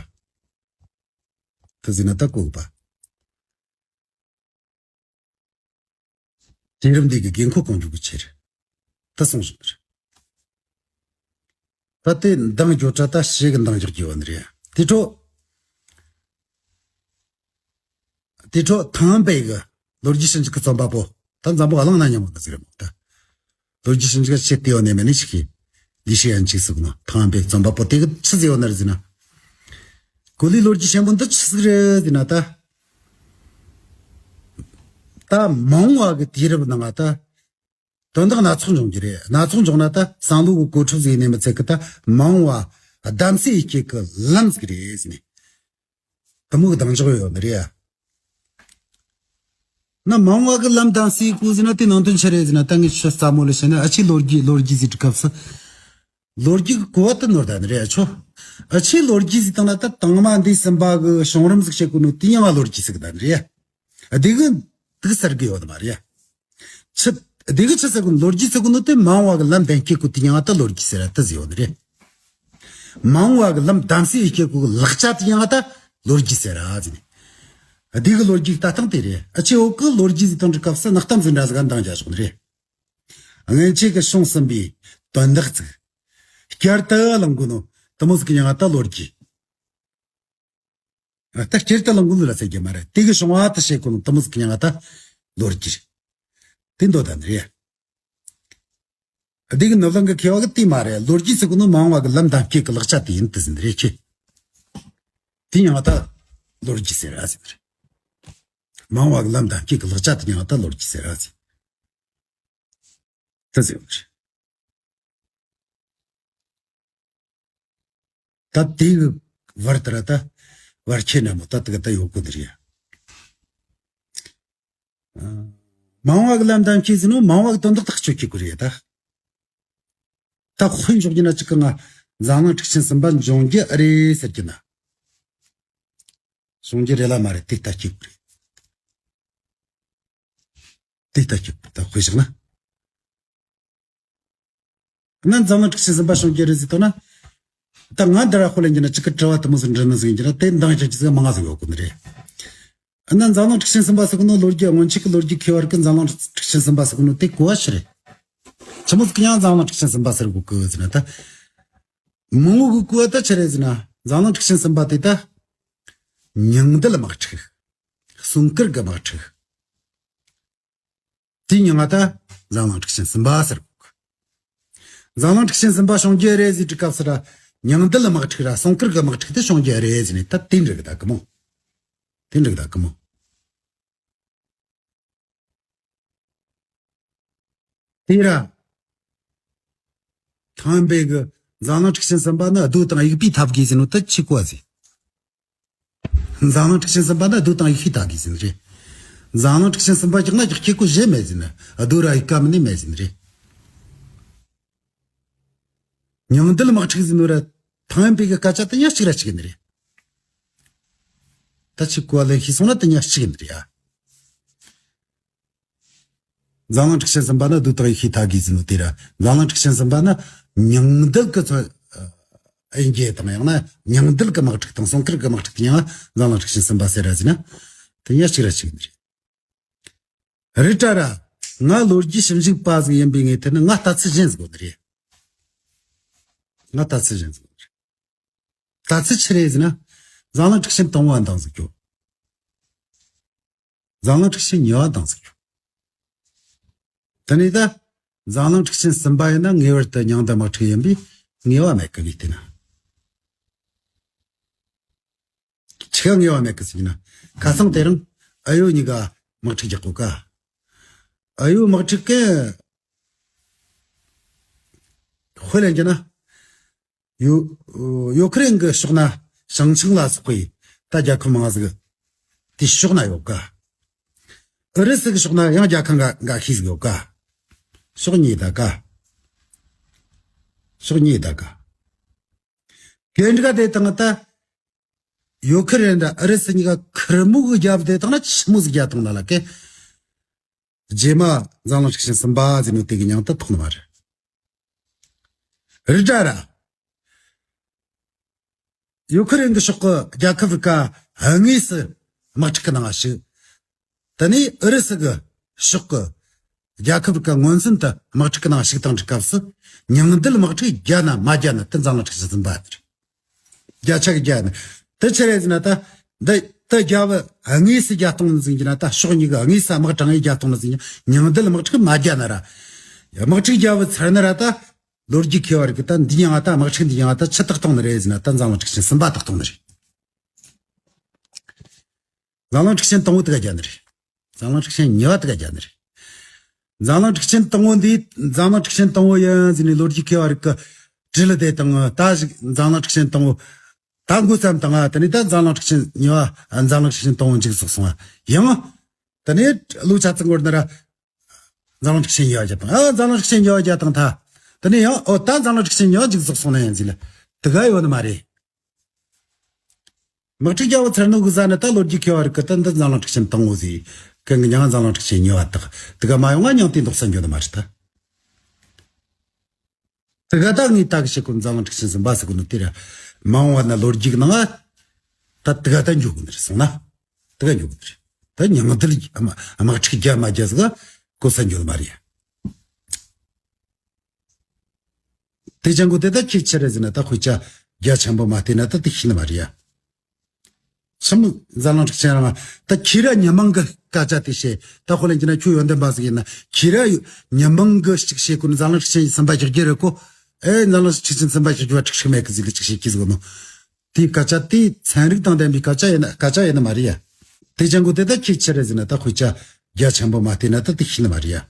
ད་ཟེར་ན་ད་གོ་གི་པ། དུས་རབས་འདི་གི་དགོས་མཁོ་སྐོང་རྒྱུ་གི་ཆེད་རེད། ད་གསུངས་བཞག་རེད། ད་དེ་འདང་རྒྱོ་ཊ་ད་ཞེ་གི་འདང་རྒྱག་རྒྱུ་བ་ནི་རེད། དེ་འཕྲོ། དེ་འཕྲོ་ཐང་པའི་གི་ལོ་རྒྱུས་ཞིབ་འཇུག་གི་རྩོམ་པ་པོ། ད་འཛམ་བུ་གླིང་ན་མཉམ་པོ་ཟིག་རེད་མོ་ད། ལོ་རྒྱུས་ཞིབ་འཇུག་ཆེད་དེ་ཡོད་ནས་མེད་ནས་ཞིག་གི། ལི་ཤི་ཡན་ཆིག་ཟིག་ནོ་ཐང་པའི་རྩོམ་པ་པོ་དེ་གི་ཆི་ཟིག་ཡོད་ནི་རེད་ཟེར་ན། གོ་ལའི་ལོ་རྒྱུས་ཆེན་པོ་འདི་ཆི་ཟིག་རེད་ཟེར་ན་ད། ད་མང་བ་གི་དུས་རབས་ནང་ང་ད། དོན་དག་སྣ་ཚོགས་འབྱུང་རྒྱུ་རེད། སྣ་ཚོགས་འབྱུང་ན་ད་བསམ་བློ་གི་གོ་ཁྲབ་ཟིག་ནས་མི་ཚད་གི་ད་མང་བ་གདམ་སའི་ཡེ་ཤེས་གི་ལམ་ཟིག་རེད་ཟེར་ནས། དེ་མོ་གི་འདང་རྒྱག་ཡོད་ནི་རེད། ན་མང་བ་གི་ལམ་གདམ་སའི་གོ་ཟེར་ན་དེ་ནང་དོན་ཆི་རེད་ཟེར་ན། ད་ངས་ཆི་སླ་མོ་ལ་བཤད་ན། ཨ་ཆེ་ལོ་རྒྱུས་ལོ་རྒྱུས་ཟེར་དུས་སྐབས་སུ། ལོ་རྒྱུས་གི་གོ་བ་དེ་ནོར་ད་ནི་རེད་ཆོ། ཨ་ཆེ་ལོ་རྒྱུས་ཟེར་བཏང་ན་ད་དང་མ་འདས་ཟིན་པ་གི་བྱུང་རིམ་ཟིག་བཤད་གོ་ནོ་དེ་ཡང་ང་ལོ་རྒྱུས་ཟེར་གི་ད་ནི་རེད། དེ་གི་དེ་གི་ཟེར་གི་ཡོད་མ་རེད། ཆི། དེ་གི་ཆི་ཟེར་གོ་ནོ། ལོ་རྒྱུས་ཟེར་གོ་ནོ་དེ་མང་བ་གི་ལམ་གདམ་སའི་གོ་དེ་ཡང་ད་ལོ་རྒྱུས་ཟེར་ར་དེ་ཟེར་ཡོད་ནི་རེད། མང་བ་གི་ལམ་གདམ་སའི་ཡེ་ཤེས་གོ་གི་ལག་ཆ་དེ་ཡང་ད་ལོ་རྒྱུས་ཟེར་ར་ཟེར་ནས། དེ་གི་ལོ་རྒྱུས་ལྟ་སྟངས་དེ་རེད། ཨ་ཆེ་འོག་གི་ལོ་རྒྱུས་ཟེར་བཏང་དུས་སྐབས་སུ་ནག་གཏམ་ཟིག་འདྲ་ཟིག་ག་འདང་རྒྱག་ཆོག་ནི་རེད། སྔོན་ཆད་གི་བྱུང་ཟིན་པའི་དོན་དག་ཅིག་བསྐྱར་དུ་གླེང་གོ་ནོ་དེ་མོ་ཟིག་གི་མྱིང་ང་ད་ལོ་རྒྱུས། ད་བསྐྱར་དུ་གླེང་གོ་ནོ་ལ་ཟེར་རྒྱུ་མ་རེད། དེ་གི་བྱུང་བ་དེ་བཤད་གོ་ནོ་དེ་མོ་ཟིག་གི་མྱིང་ང་ད་ལོ་རྒྱུས་རེད། དེ་འདོད་ད་ནི་རེད། དེ་གི་ནུབ་གླིང་གི་མཁས་པ་གིས་དེ་མ་རེད། ལོ་རྒྱུས་ཟེར་གོ་ནོ་མང་བ་གི་ལམ་གདམ་སའི་གི་ལག་ཆ་དེ་ཡིན་དེ་ཟེར་ནི་རེད་ཁྱེད། དེ་མྱིང་ང་ད་ལོ་རྒྱུས་ཟེར་ར་ཟེར་ནི་རེད། མང་བ་གི་ལམ་གདམ་སའི་གི་ལག་ཆ་དེ་མྱིང་ང་ད་ལོ་རྒྱུས་ཟེར་ར་ཟེར། དེ་ཟེར་བ་རེད། ད་དེ་གི་བར་དེ་ར་ད་བར་ཁྱད་ན་མོ་ད་དེ་ག་ད་ཡོད་གོ་ནི་རེད། ཨ། མང་བ་གི་ལམ་གདམ་སའི་ཟེར་ནོ་མང་བ་གི་དོན་དག་ཐག་གཅོད་ཀྱི་གོ་རེད་ད། ད་དཔེ་འཇོག་རྒྱུ་ན་ཅིག་གི་ང་འཛམ་གླིང་འཁྲུག་ཆེན་གསུམ་པ་འབྱུང་རྒྱུ་ཨེ་རེད་ཟེར་རྒྱུ་ན། འབྱུང་རྒྱུ་རེད་ལ་མ་རེད། དེ་ལྟ་སྐྱེ་དགོས་རེད། དེ་ལྟ་སྐྱེ་དགོས་རེད། ད་དཔེ་བཞག་ན། ན་འཛམ་གླིང་འཁྲུག་ཆེན་གསུམ་པ་བྱུང་རྒྱུ་རེད་ཟེར་དོ་ན། ད་ང་འདི་ར་དཔེ་ལེན་རྒྱུ་ན་ཅིག་གི་དྲི་བ་དེ་མོ་ཟིག་འདྲི་ནི་ཟིག་ཡིན་རྒྱུ་ན་དེ་འདང་རྒྱག་རྒྱུ་ཟིག་མང་ང་ཟིག་ཡོད་གོ་ནི་རེད། ན་འཛམ་གླིང་འཁྲུག་ཆེན་གསུམ་པ་ཟེར་གོ་ནོ་ལོ་རྒྱུས་སྔོན་ཆད་ཀྱི་ལོ་རྒྱུས་མཁས་པ་གིས་འཛམ་གླིང་འཁྲུག་ཆེན་གསུམ་པ་ཟེར་གོ་ནོ་དེ་གོ་བ་ཆི་རེད། ཆི་མོ་ཟིག་གི་མྱིང་འཛམ་གླིང་འཁྲུག་ཆེན་གསུམ་པ་ཟེར་གོ་གི་ཟེར་ན་ད། མང་བོ་གི་གོ་བ་ད་ཆི་རེད་ཟེར་ན། འཛམ་གླིང་འཁྲུག་ཆེན་གསུམ་པ་དེ་ད། ཉིང་རྡུལ་དམག་འཁྲུག། གསུང་མཁར་གི་དམག་འཁྲུག། དེའི་མྱིང་ང་ད་འཛམ་གླིང་འཁྲུག་ཆེན་གསུམ་པ་ཟེར་གོ་གི། འཛམ་གླིང་འཁྲུག་ཆེན་གསུམ་པ་བྱུང་རྒྱུ་རེད་ཟེར་དུས་སྐབས་སུ་ར། ཉིང་རྡུལ་དམག་འཁྲུག་ར་གསུང་མཁར་གི་དམག་འཁྲུག་དེ་བྱུང་རྒྱུ་རེད་ཟེར་ནས་ད་དེ་འགྲིག་གི་ད་གི་མོ། དེ་འགྲིག་གི་ད་གི་མོ། དེ་ར། ཐང་པའི་གི་འཛམ་གླིང་འཁྲུག་ཆེན་གསུམ་པ་ནི་རྡོ་དང་ཡུག་པས་འཐབ་དགོས་ཟེར་ནོ་ད་ཆི་གོ་ཟེར། འཛམ་གླིང་འཁྲུག་ཆེན་གསུམ་པ་ནི་རྡོ་དང་ཡུག་པས་འཐབ་དགོས་ཟེར་ནི་རེད། འཛམ་གླིང་འཁྲུག་ཆེན་གསུམ་པ་རྒྱག་ན་རྒྱག་ཁྱེད་གོ་བཞེས་མེད་ཟེར་ནི། རྡོ་ར་ཡུག་པ་མིན་ནི་མེད་ཟེར་ནི་རེད། ཉིང་རྡུལ་དམག་འཁྲུག་ཟེར་ནོ་ར་ཐང་པའི་གི་སྐད་ཆ་དེ་ཉག་གཅིག་ར་གཅིག་ནི་རེད། ད་ཆི་གོ་ལེ་ཤི་སོང་ན་དེ་ཉག་གཅིག་ནི་རེད་ཡ། འཛམ་གླིང་འཁྲུག་ཆེན་གསུམ་པ་ནི་རྡོ་དང་ཡུག་པས་འཐབ་དགོས་ཟེར་ནོ་དེ་ར། འཛམ་གླིང་འཁྲུག་ཆེན་གསུམ་པ་ནི་ཉིང་རྡུལ་གི་ཚོ། ཨེ་འགྱེད་དང་ཡང་ན་ཉིང་རྡུལ་གི་དམག་འཁྲུག་དང་གསུང་མཁར་གི་དམག་འཁྲུག་དེ་ཡང་འཛམ་གླིང་འཁྲུག་ཆེན་གསུམ་པ་ཟེར་ར་ཟེར་ན། དེ་ཉག་གཅིག་ར་གཅིག་ནི་རེད། རེད་དྲ་ར། ང་ལོ་རྒྱུས་ཞིབ་འཇུག་པ་ཟིག་ཡིན་པའི་ངོས་ཐད་ནས་ང་ལྟ་ཚུལ་གཞན་ཟིག་ཡོད་ནི་རེད། ང་ལྟ་ཚུལ་གཞན་ཟིག་ཡོད་ནི་རེད། ལྟ་ཚུལ་ཆི་རེད་ཟེར་ན། འཛམ་གླིང་འཁྲུག་ཆེན་དང་པོ་བ་འདང་ཟིག་རྒྱོབ། འཛམ་གླིང་འཁྲུག་ཆེན་གཉིས་པ་འདང་ཟིག་རྒྱོབ། དེ་ནས་ད། འཛམ་གླིང་འཁྲུག་ཆེན་གསུམ་པ་ཡིན་ན་ངེས་པར་དུ་ཉིང་རྡུལ་དམག་འཁྲུག་ཡིན་པས་ངེས་པ་མེད་གི་ངས་བལྟས་ན། ཆི་ག་ངེས་པ་མེད་གི་ཟེར་ན། ཁ་སང་དེ་རིང་ཨ་ཡོད་གཉིས་ཀ་དམག་འཁྲུག་རྒྱག་གོ་ག། ཨ་ཡོད་དམག་འཁྲུག་གི་དཔེ་ལེན་རྒྱུ་ན། ཡུ། ཡུ་ཁུ་རེན་གི་ཕྱོགས་ན་ཞིང་ཆེན་ལ་སོགས་པའི་ད་རྒྱལ་ཁབ་མང་ཟིག་དེ་ཕྱོགས་ན་ཡོད་ག། ཨུ་རུ་སུ་གི་ཕྱོགས་ན་ཡང་རྒྱལ་ཁབ་འགའ་འགའ་ཤས་ཟིག་ཡོད་ག། ཕྱོགས་གཉིས་ད་ག། ཕྱོགས་གཉིས་ད་ག། གན་འདྲ་དེ་དང་ད། ཡུ་ཁུ་རེན་དང་ཨུ་རུ་སུ་གཉིས་ཀ་ཁུར་མོ་གི་རྒྱབ་དེ་དང་ན་ཆི་མོ་ཟིག་རྒྱབ་དང་ན་ལ་ཀེ། རྗེས་མ་འཛམ་གླིང་སྲོག་ཆེན་གསུམ་པ་ཟེར་ནོ་དེ་གི་མྱིང་དེ་ཐོགས་ནི་མ་རེད། རེད་དྲ་ར། ཡུ་ཁུ་རེན་གི་ཕྱོགས་གི་རྒྱལ་ཁབ་རིགས་ག་དངོས་སུ་དམག་འཁྲུག་གི་ནང་ཞུགས། དེ་ནས་ཨུ་རུ་སུ་གི་ཕྱོགས་གི་རྒྱལ་ཁབ་རིགས་ག་མངོན་སུམ་དུ་དམག་འཁྲུག་གི་ནང་ཞུགས་བཏང་དུས་སྐབས་སུ། མྱིང་འདི་ལ་དམག་འཁྲུག་རྒྱག་ན་མ་རྒྱག་ན་དེ་འཛམ་གླིང་སྲོག་ཆེན་གསུམ་པ་རེད། བརྒྱ་ཆ་གི་བརྒྱ་ནི། དེ་ཆི་རེད་ཟེར་ན་ད། འདི་ད་རྒྱལ་བོ་དངོས་སུ་རྒྱལ་སྟོང་ནི་ཟིག་ཡིན་ན། ད་ཕྱོགས་གཉིས་ཀྱི་དངོས་སུ་དམག་དྲངས་ཡས་རྒྱལ་སྟོང་ནི་ཟིག་ཡིན་ན། མྱིང་འདི་ལ་དམག་འཁྲུག་མ་རྒྱག་ན་ར། དམག་འཁྲུག་རྒྱལ་བོ་ཚར་ན་ར་ད། ལོ་རྒྱུས་མཁས་པ་རིགས་ཀྱིས་ད་འདི་མྱིང་ང་ད། དམག་འཁྲུག་འདི་མྱིང་ང་ད་ཆི་བཏགས་བཏང་ནི་རེད་ཟེར་ན། ད་འཛམ་གླིང་སྲོག་ཆེན་གསུམ་པ་བཏགས་བཏང་ནི་རེད། འཛམ་གླིང་སྲོག་ཆེན་དང་པོ་དེ་ག་རྒྱག་ནི་རེད། འཛམ་གླིང་སྲོག་ཆེན་གཉིས་པ་དེ་ག་རྒྱག་ནི་རེད། འཛམ་གླིང་སྲོག་ཆེན་དང་པོ་འདི། འཛམ་གླིང་སྲོག་ཆེན་དང་པོ་ཡིན་ཟེར་ནས་ལོ་རྒྱུས་མཁས་པ་རིགས་ཀྱིས་དྲིས་ལན་དེ་བཏང་། ད་ཞིག་འཛམ་གླིང་སྲོག་ཆེན་དང་པོ་ད་འགོ་བརྩམས་བཏང་ང་། དེ་ནས་ད་འཛམ་གླིང་སྲོག་ཆེན་གཉིས་པ། འཛམ་གླིང་སྲོག་ཆེན་དང་པོ་མཇུག་རྫོགས་སོང་ང་། ཡང་དེ་ནས་ལོ་ཆ་ཚང་འགོར་ན་ར་འཛམ་གླིང་སྲོག་ཆེན་གཉིས་པ་རྒྱག་བཏང་། ཨ། འཛམ་གླིང་སྲོག་ཆེན་གཉིས་པ་རྒྱག་བཏང་ཐལ། དེ་ནས་ཡང་། ཨོ། ད་འཛམ་གླིང་སྲོག་ཆེན་གཉིས་པ་མཇུག་རྫོགས་སོང་ན་ཡང་ཟེར་ལ། དེ་ག་ཡོད་ནི་མ་རེད། དམག་འཁྲུག་རྒྱལ་བོ་ཚར་ནོ་གི་ཟ་ནི་ད་ལོ་རྒྱུས་མཁས་པ་རིགས་ཀྱིས་ད་འདི་འཛམ་གླིང་སྲོག་ཆེན་དང་པོ་ཟེར་གན་གི་མྱིང་འཛམ་གླིང་སྲོག་ཆེན་གཉིས་པ་བཏགས། དེ་ག་མ་ཡོང་ང་མྱིང་དེ་འདོགས་ས་འགྱོ་ནི་མ་རེད་ད། དེ་ག་ད་ངས་ད་གི་བཤད་གོ་ནོ། འཛམ་གླིང་སྲོག་ཆེན་གསུམ་པ་ཟེར་གོ་ནོ་དེ་ར་མ་འོངས་པ་ན་ལོ་རྒྱུས་ཀྱི་ནང་ང་ད་དེ་ག་ད་འགྱོ་གོ་ནི་རེད། སོང་ན་དེ་ག་འགྱོ་གོ་ནི་རེད། ད་མྱིང་འདི་ལ་དམག་འཁྲུག་རྒྱག་མ་རྒྱག་ཟིག་གོ་ས་འགྱོ་ནི་མ་རེད་ཡ། དེ་ཅང་གོ་དེ་ད་ཁྱོས་ཆི་རེད་ཟེར་ན། ད་དཔེ་ཆ་རྒྱ་ཆེན་པོ་མ་བལྟས་ན་ད་དེ་ཤེས་ནི་མ་རེད་ཡ། ཆི་མོ་འཛམ་གླིང་སྲོག་ཆེན་རང་། ད་ཁྱོས་ར་མྱི་མང་གི་སྐད་ཆ་དེ་བཤད། ད་དཔེ་ལེན་རྒྱུ་ན་ཁྱོད་ཡོན་ཏན་པ་ཟིག་ཡིན་ན། ཁྱོས་ར་མྱི་མང་གིས་ཅིག་བཤད་གོ་ནི། འཛམ་གླིང་སྲོག་ཆེན་གསུམ་པ་རྒྱག་རྒྱུ་རེད་གོ། ཨེ། འཛམ་གླིང་སྲོག་ཆེན་གསུམ་པ་རྒྱག་རྒྱུ་བ་ཁྲིག་ཁྲིག་མེད་གི་ཟིག་ལ་ཅིག་བཤད་གི་ཟིག་ནོ། དེའི་སྐད་ཆ་དེ་ཚན་རིག་དང་ལྡན་པའི་སྐད་ཆ་ཡིན་ན། སྐད་ཆ་ཡིན་ནི་མ་རེད་ཡ། དེ་ཅང་གོ་དེ་ད་ཁྱོས་ཆི་རེད་ཟེར་ན། ད་དཔེ་ཆ་རྒྱ་ཆེན་པོ་མ་བལྟས་ན་ད་དེ་ཤེས་ནི་མ་རེད་ཡ།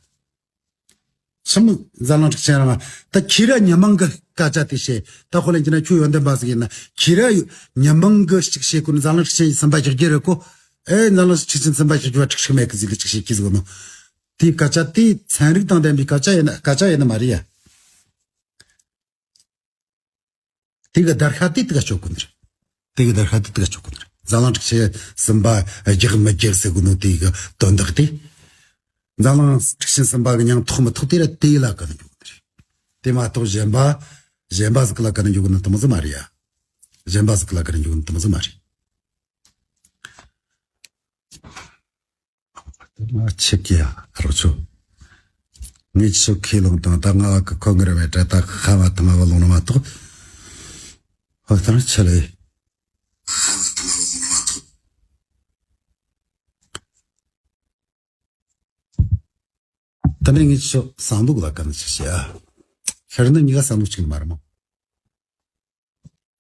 ཆི་མོ་འཛམ་གླིང་སྲོག་ཆེན་རང་། ད་ཁྱོས་ར་མྱི་མང་གི་སྐད་ཆ་དེ་བཤད། ད་དཔེ་ལེན་རྒྱུ་ན་ཁྱོད་ཡོན་ཏན་པ་ཟིག་ཡིན་ན། ཁྱོས་ར་མྱི་མང་གིས་ཅིག་བཤད་གོ་ནི། འཛམ་གླིང་སྲོག་ཆེན་གསུམ་པ་རྒྱག་རྒྱུ་རེད་གོ། ཨེ། འཛམ་གླིང་སྲོག་ཆེན་གསུམ་པ་རྒྱག་རྒྱུ་བ་ཁྲིག་ཁྲིག་མེད་གི་ཟིག་ལ་ཅིག་བཤད་གི་ཟིག་ནོ། དེའི་སྐད་ཆ་དེ་ཚན་རིག་དང་ལྡན་པའི་སྐད་ཆ་ཡིན་ན། སྐད་ཆ་ཡིན་ནི་མ་རེད་ཡ། དེ་གི་བརྡར་ཤ་དེ་དེ་ག་གཅོད་གོ་ནི་རེད། དེ་གི་བརྡར་ཤ་དེ་དེ་ག་གཅོད་གོ་ནི་རེད། འཛམ་གླིང་སྲོག་ཆེན་གསུམ་པ་རྒྱག་མི་རྒྱག་ཟེར་གོ་ནོ་དེ་གི་དོན་དག་དེ། འཛམ་གླིང་སྲོག་ཆེན་གསུམ་པ་གི་མྱིང་ཐོགས་མི་ཐོགས་དེ་ར་དེ་ལ་བཀའ་ནི་འགྱོ་གོ་ནི་རེད། དེ་མ་གཏོགས་གཞན་པ། གཞན་པ་ཟིག་ལ་བཀའ་ནི་འགྱོ་གོ་ནི་དེ་མོ་ཟིག་མ་རེད་ཡ། གཞན་པ་ཟིག་ལ་བཀའ་ནི་འགྱོ་གོ་ནི་དེ་མོ་ཟིག་མ་རེད། ང་ཆི་གི་ཡ་རོགས་ཆོ། ངས་ཆོ་ཁས་ལོང་དང་། ད་ང་བ་གི་ཁོ་ངར་བའི་གྲ་ད་ཁ་བ་དང་ང་བ་ལོང་ན་མ་གཏོགས། ཧོ་ད་རང་ཆ་ལེ། ད་ནི་ངས་ཆོ་བསམ་བློ་ལ་ག་ནི་ཆི་ཤེས་ཨ། ཤར་ནི་གཉིས་ཀ་བསམ་བློ་གཅིག་ནི་མ་རེད་མོ།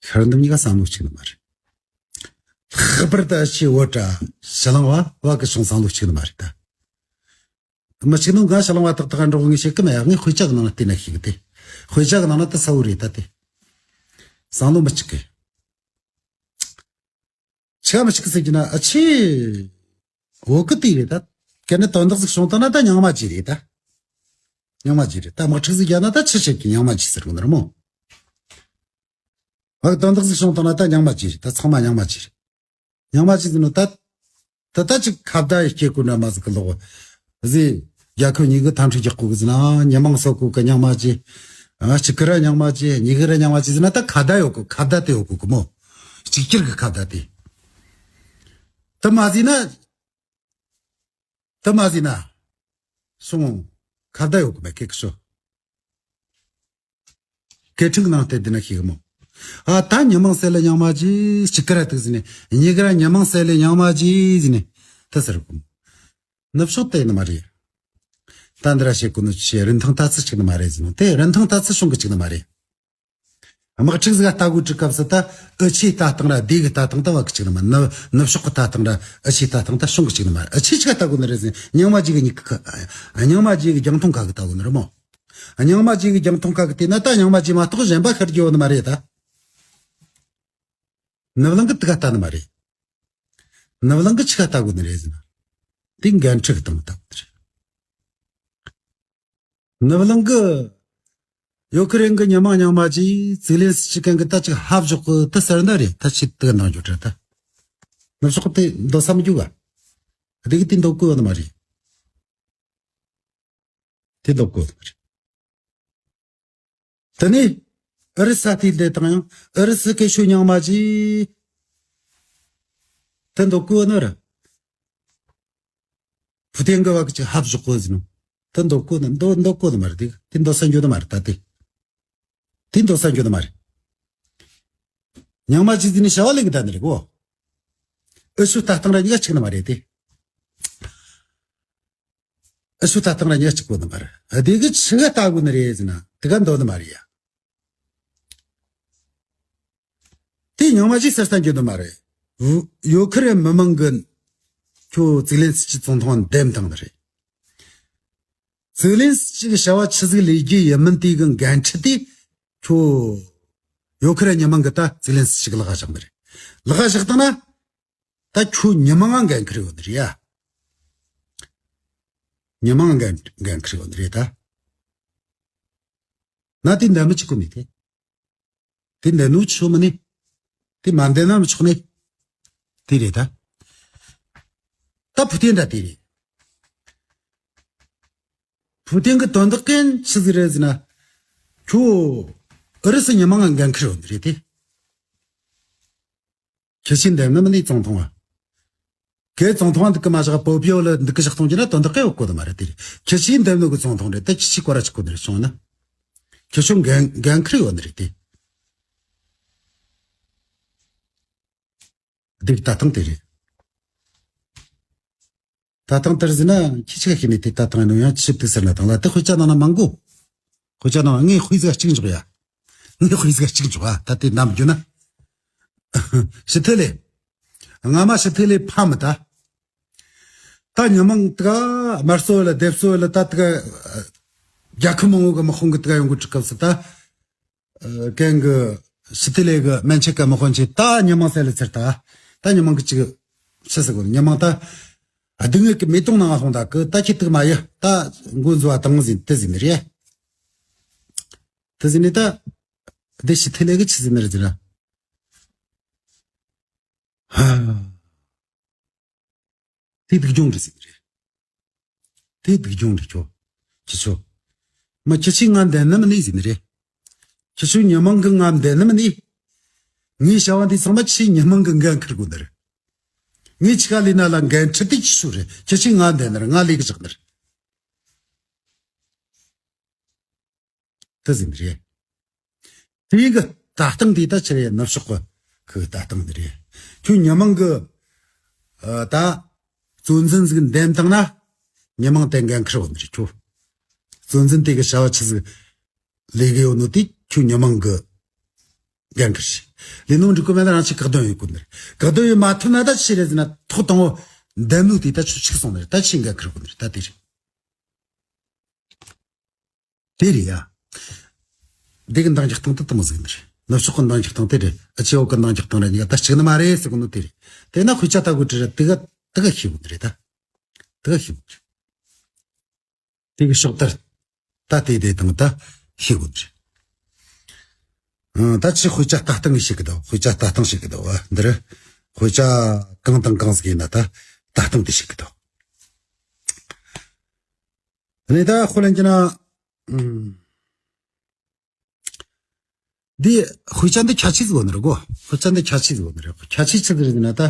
ཤར་འདི་གཉིས་ཀ་བསམ་བློ་གཅིག་ནི་མ་རེད། ལྷག་པར་དུ་ཨ་ཆེ་བོད་ར་ཕྱི་གླིང་བ་བ་གི་ཆུང་བསམ་བློ་གཅིག་ནི་མ་རེད་ད། མི་གཅིག་ནི་ང་ཕྱི་གླིང་བ་ཏག་ཏག་འགྲོ་གི་ངས་བཤད་གི་མེད་ཡ། ངས་དཔེ་ཆ་གི་ནང་ན་བལྟས་ན་ཤེས་གི་དེ། དཔེ་ཆ་གི་ནང་ན་ད་གསལ་བོ་རེད་ད་དེ། བསམ་བློ་མི་གཅིག་གི། ཆི་མི་གཅིག་གི་ཟེར་གྱི་ན་ཨ་ཆེ། བོད་གི་དེ་རེད་ད། གལ་ཏེ་དོན་དག་ཟིག་བྱུང་བཏང་ན་ད་རྙིང་མ་བརྗེ་རེད་ད། རྙིང་མ་བརྗེ་རེད་ད། དམག་འཁྲུག་ཟིག་བརྒྱབ་ན་ད་ཆི་བྱེད་ཀྱི། རྙིང་མ་བརྗེ་ཟེར་གོ་ནི་རེད་མོ། འོ། དོན་དག་ཟིག་བྱུང་བཏང་ན་ད་རྙིང་མ་བརྗེ་རེད་ད། ཚང་མ་རྙིང་མ་བརྗེ་རེད། རྙིང་མ་བརྗེ་ཟེར་ནོ་ད། ད་ད་ཅིག་ཁ་བརྡ་ཡི་སྐྱེ་དགོས་འདྲ་མོ་ཟིག་གི་ལོག་ཟེར། རྒྱལ་ཁབ་གཉིས་ཀྱིས་འཐབ་འཁྲུག་རྒྱག་གོ་གི་ཟེར་ན་མྱི་མང་གསོད་གོ་གི། རྙིང་མ་བརྗེ། ཨ། གཅིག་གི་ར་རྙིང་མ་བརྗེ། གཉིས་ཀྱི་ར་རྙིང་མ་བརྗེ་ཟེར་ན་ད་ཁ་བརྡ་ཡོད་གོ། ཁ་བརྡ་དེ་ཡོད་གོ་གི་མོ། གཅིག་གྱུར་གི་ཁ་བརྡ་དེ། དེ་མ་ཟེར་ན། དེ་མ་ཟེར་ན། སོང་། ཁ་བརྡ་ཡོད་གི་མེད་གི་ཤོ། སྐད་འཕྲིན་ནང་བལྟས་བསྡད་ན་ཤེས་གི་མོ། ཨ། ད་མྱི་མང་བསད་ལ་རྙིང་མ་བརྗེ། གཅིག་གི་ར་དེ་ཟེར་ནས། གཉིས་ཀྱི་ར་མྱི་མང་བསད་ལ་རྙིང་མ་བརྗེ་ཟེར་ནས་དེ་ཟེར་གོ་མོ། ནུབ་ཕྱོགས་དེ་ཡིན་ནི་མ་རེད། ད་འདི་ར་བཤད་གོ་ནོ་ཆི། རིན་ཐང་ལྟ་ཚུལ་གཅིག་ནི་མ་རེད་ཟེར་ནོ་དེ། རིན་ཐང་ལྟ་ཚུལ་བྱུང་གི་གཅིག་ནི་མ་རེད། དམག་འཁྲུག་ཟིག་ལྟ་དགོས་དུས་སྐབས་སུ་ད་འུ་ཆོའི་ལྟ་སྟངས་ར་སྡེ་གི་ལྟ་སྟངས་ད་བ་གི་གཅིག་ནི་མ། ནུབ་ནུབ་ཕྱོགས་གི་ལྟ་སྟངས་ར་འུ་ཆོའི་ལྟ་སྟངས་ད་བྱུང་གི་གཅིག་ནི་མ་རེད། འུ་ཆོས་ཆི་ག་ལྟ་དགོས་ནི་རེད་ཟེར་ན། རྙིང་མ་བརྗེ་གི་གཉིས་ཀ། རྙིང་མ་བརྗེ་གི་རྒྱང་མཐོང་ཁ་གི་ལྟ་དགོས་ནི་རེད་མོ། རྙིང་མ་བརྗེ་གི་རྒྱང་མཐོང་ཁ་གི་བལྟས་ན་ད་རྙིང་མ་བརྗེ་མ་གཏོགས་གཞན་པ་ཤར་རྒྱུ་ཡོད་ནི་མ་རེད་ད། ནུབ་གླིང་གིས་དེ་ག་ལྟ་ནི་མ་རེད། ནུབ་གླིང་གིས་ཆི་ག་ལྟ་དགོས་ནི་རེད་ཟེར་ན། དེ་འགན་འཁྲི་གི་སྟེང་ལྟ་དགོས་ནི་རེད། ནུབ་གླིང་གིས་ཡུ་ཁུ་རེན་གི་མྱི་མང་རྙིང་མ་བརྗེ། ཙི་ལན་སི་ཁི་གིས་ད་ཅིག་ཧ་བཞག་གི་དེ་ཟེར་ནི་རེད། ད་ཆི་དེ་ག་འདང་རྒྱུ་རེད་ད། ནུབ་ཕྱོགས་དེ་འདོད་ས་མི་འདུག་ག། དེ་གིས་དེ་འདོད་གི་ཡོད་ནི་མ་རེད། དེ་འདོད་གོ་ནི་མ་རེད། དེ་ནས་ཨུ་རུ་སུ་དེ་འདི་དང་ཡང་ཨུ་རུ་སུ་གི་ཤུ་རྙིང་མ་ཅི་དེ་འདོད་གོ་ནི་རེད། ཕུ་ཏིན་གི་བ་གི་ཅིག་ཧབ་ཞོག་གོ་ཟིན་ནོ། དེ་འདོད་གོ་ནི་འདོད་འདོད་གོ་ནི་མ་རེད། དེ་དེ་འདོད་ས་འགྱོ་ནི་མ་རེད། ད་དེ་དེ་འདོད་ས་འགྱོ་ནི་མ་རེད། རྙིང་མ་ཅི་ཟིན་ནི་བྱ་བ་ལས་གི་ད་ནི་རེད་གོ། ཨུ་ཤུ་ལྟ་སྟངས་ར་གཉིས་ཀ་གཅིག་ནི་མ་རེད་དེ། ཨུ་ཤུ་ལྟ་སྟངས་ར་གཉིས་ཀ་གཅིག་གོ་ནི་མ་རེད། དེ་གི་ཆི་ག་ལྟ་གོ་ནི་རེད་ཟེར་ན་དེ་ག་འདོད་ནི་མ་རེད་ཡ། དེ་རྙིང་མ་ཅི་ཟེར་ས་འགྱོ་ནི་མ་རེད། ཡུ་ཡུ་ཁུ་རེན་མི་མང་གི་ཁྱོད་ཙི་ལན་སི་ཀི་ཙོང་ཐུང་འདེམས་བཏང་ནི་རེད། ཙི་ལན་སི་ཀི་གི་བྱ་བ་ཆི་ཟིག་ལས་རྒྱུ་ཡིན་མིན་དེ་གི་འགན་འཁྲི་དེ་ཁྱོད་ཡུ་ཁུ་རེན་མི་མང་གི་ད་ཙི་ལན་སི་ཀི་གི་ལག་ག་བཞག་ནི་རེད། ལག་ག་བཞག་བཏང་ན། ད་ཁྱོད་མི་མང་ང་འགན་འཁུར་ཡོད་ནི་རེད་ཡ། མི་མང་ང་འགན་འགན་འཁུར་ཡོད་ནི་རེད་ད། ན་དེ་འདྲ་མི་ཆི་གོ་ནི་དེ། དེ་འདྲ་ནུ་ཆོ་མི་ནི། དེ་མ་འདྲ་ན་མི་ཆོག་ནི། དེ་རེད་ད། ད་ཕུ་ཏིན་ད་དེ་རེད། ཕུ་ཏིན་གི་དོན་དག་གན་ཆི་ཟིག་རེད་ཟེར་ན། ཁྱོད་ཨུ་རུ་སུ་མི་མང་ང་འགན་འཁུར་ཡོད་ནི་རེད་དེ། ཁྱེད་ཆོས་འདེམས་ནི་མིན་ནི་ཙོང་ཐུང་བ། ཁྱེད་ཙོང་ཐུང་བ་འདུག་གི་མ་བཞག་པོ་པིའོ་ལ་འདུག་གི་བཞག་གཏོང་རྒྱུ་ན་དོན་དག་གི་ཡོད་གོ་ནི་མ་རེད་དེ། ཁྱེད་ཆོས་འདེམས་ནོ་གི་ཙོང་ཐུང་རེད་དེ། ཁྱེད་ཆོས་སྐོར་ར་ཆི་གོ་ནི་རེད་སོང་ན། ཁྱེད་ཆོ་འགན་འགན་འཁུར་ཡོད་ནི་རེད་དེ། འདི་ལྟ་སྟངས་དེ་རེད། ལྟ་སྟངས་དེར་ཟིན་ན་ཁྱི་ཆ་ཤི་ནས་དེ་ལྟ་སྟངས་ཡིན་ནོ་ཡང་ཆི་ཞིབ་ཏུ་ཟེར་ན་དང་ལ་དེ་དཔེ་ཆ་ནང་ན་མང་གོ། དཔེ་ཆ་ནང་ངས་དཔེ་ཟིག་གཅིག་འཇོག་ཡ། ངས་དཔེ་ཟིག་གཅིག་འཇོག་ཨ། ད་དེ་ནམ་རྒྱུ་ན། ཞི་ཐེ་ལེ། ང་མ་ཞི་ཐེ་ལེ་ཕ་མི་ད། ད་ཉི་མང་དག་དམར་གསོད་ལ་སྡེབ་གསོད་ལ་ད་དག་རྒྱལ་ཁབ་མང་བོ་གི་དམག་དཔུང་གི་དག་ཡོང་གི་གྲུ་སྐབས་སུ་ད། ཨ། གན་གི་ཞི་ཐེ་ལེ་གི་མན་ཆད་གི་དམག་དཔོན་ཆེ་ད་ཉི་མང་ཟེར་ལ་ཚར་ད། ད་ཉི་མང་གི་ཅིག་ཆི་ཟེར་གོ་ཉི་མང་ད། སྡུག་བསྔལ་གི་མེ་དོང་ནང་ལྷུང་ད་གི་ད་ཁྱི་དུག་མ་ཡི་ད་མགོ་འཛུ་བ་དང་ཟིན་དེ་ཟིན་ནི་རེད། དེ་ཟིན་ནི་ད། དེ་ཞི་ཐེ་ལེ་གི་ཆི་ཟིན་ནི་རེད་ཟེར་ན། ཧ། དེ་སྡུག་སྦྱོང་རེད་ཟེར་གི་རེད། དེ་སྡུག་སྦྱོང་རེད་ཁྱོ། ཁྱེད་ཆོ། མ་ཁྱེད་ཆོས་ང་འདེམས་ནི་མིན་ནི་ཟེར་ནི་རེད། ཁྱེད་ཆོས་ཉི་མང་གིས་ང་འདེམས་ནི་མིན་ནི། ངའི་བྱ་བ་འདི་ཚང་མ་ཁྱེད་ཉི་མང་གིས་འགན་འཁུར་དགོས་ནི་རེད། ངས་ཁྱེད་ཀ་ལས་ན་ལ་འགན་འཁྲི་དེ་ཁྱེད་ཆོ་རེད། ཁྱེད་ཆོས་ང་འདེམས་ནི་རེད། ང་ལས་ཀ་བཞག་ནི་རེད། དེ་ཟིན་རེད། དེ་གི་ལྟ་སྟངས་དེ་ད་ཆི་རེད། ནུབ་ཕྱོགས་གི་ཁུ་ལྟ་སྟངས་དེ་རེད། ཁྱོད་ཉི་མང་གི་ཨ་ད་གཙོ་འཛིན་ཟིག་འདེམས་བཏང་ན་ཉི་མང་དེ་འགན་འཁུར་བ་ནི་རེད། ཁྱོད་གཙོ་འཛིན་དེ་གི་བྱ་བ་ཆི་ཟིག་ལས་གི་ཡོད་ནོ་དེ་ཁྱོད་ཉི་མང་གི་འགན་འཁུར་ཤི། ལས་ནོ་འགྲིག་གི་མེད་ན་རང་ཆེ་བཀག་སྡོམ་ཡོད་གོ་ནི་རེད། བཀག་སྡོམ་ཡོད་མ་ཐུབ་ན་ད་ཆི་རེད་ཟེར་ན་ཐོག་དང་བོ་འདེམས་ནོ་དེ་ད་ཆུ་ཆིག་སོང་ནི་རེད། ད་ཆི་འགན་འཁུར་གོ་ནི་རེད། ད་དེ་རེད། དེ་རེད་ཡ། འདི་གི་འདང་རྒྱག་སྟངས་དེ་དེ་མོ་ཟིག་ནི་རེད། ནུབ་ཕྱོགས་གི་འདང་རྒྱག་སྟངས་དེ་རེད། ཨ་ཆེ་འོག་གི་འདང་རྒྱག་སྟངས་རེད། གཉིས་ཀ་ད་གཅིག་ནི་མ་རེད་ཟེར་གོ་ནོ་དེ་རེད། དེ་ན་དཔེ་ཆ་ལྟ་དགོས་དྲི་རེད། དེ་ག་དེ་ག་ཤེས་གོ་ནི་རེད་ད། དེ་ག་ཤེས་གོ་ནི་རེད། དེ་གི་ཕྱོགས་ལྟར་ད་དེ་དེ་དང་ད་ཤེས་གོ་ནི་རེད། ཨང་ད་ཆི་དཔེ་ཆ་ལྟ་སྟངས་གི་ཤེས་གི་འདུག་དཔེ་ཆ་ལྟ་སྟངས་ཤེས་གི་འདུག་བ། འདི་རེད། དཔེ་ཆ་གང་དང་གང་ཟིག་ཡིན་ན་ད་ལྟ་སྟངས་དེ་ཤེས་གི་འདུག་ནི་ད་དཔེ་ལེན་གྱི་ན། ཨང་། འདི་དཔེ་ཆ་འདི་ཁྱད་ཆོས་ཟིག་ཡོད་ནི་རེད་གོ། དཔེ་ཆ་འདི་ཁྱད་ཆོས་ཟིག་ཡོད་ནི་རེད། ཁྱད་ཆོས་ཆི་ཟིག་རེད་ཟེར་ན་ད་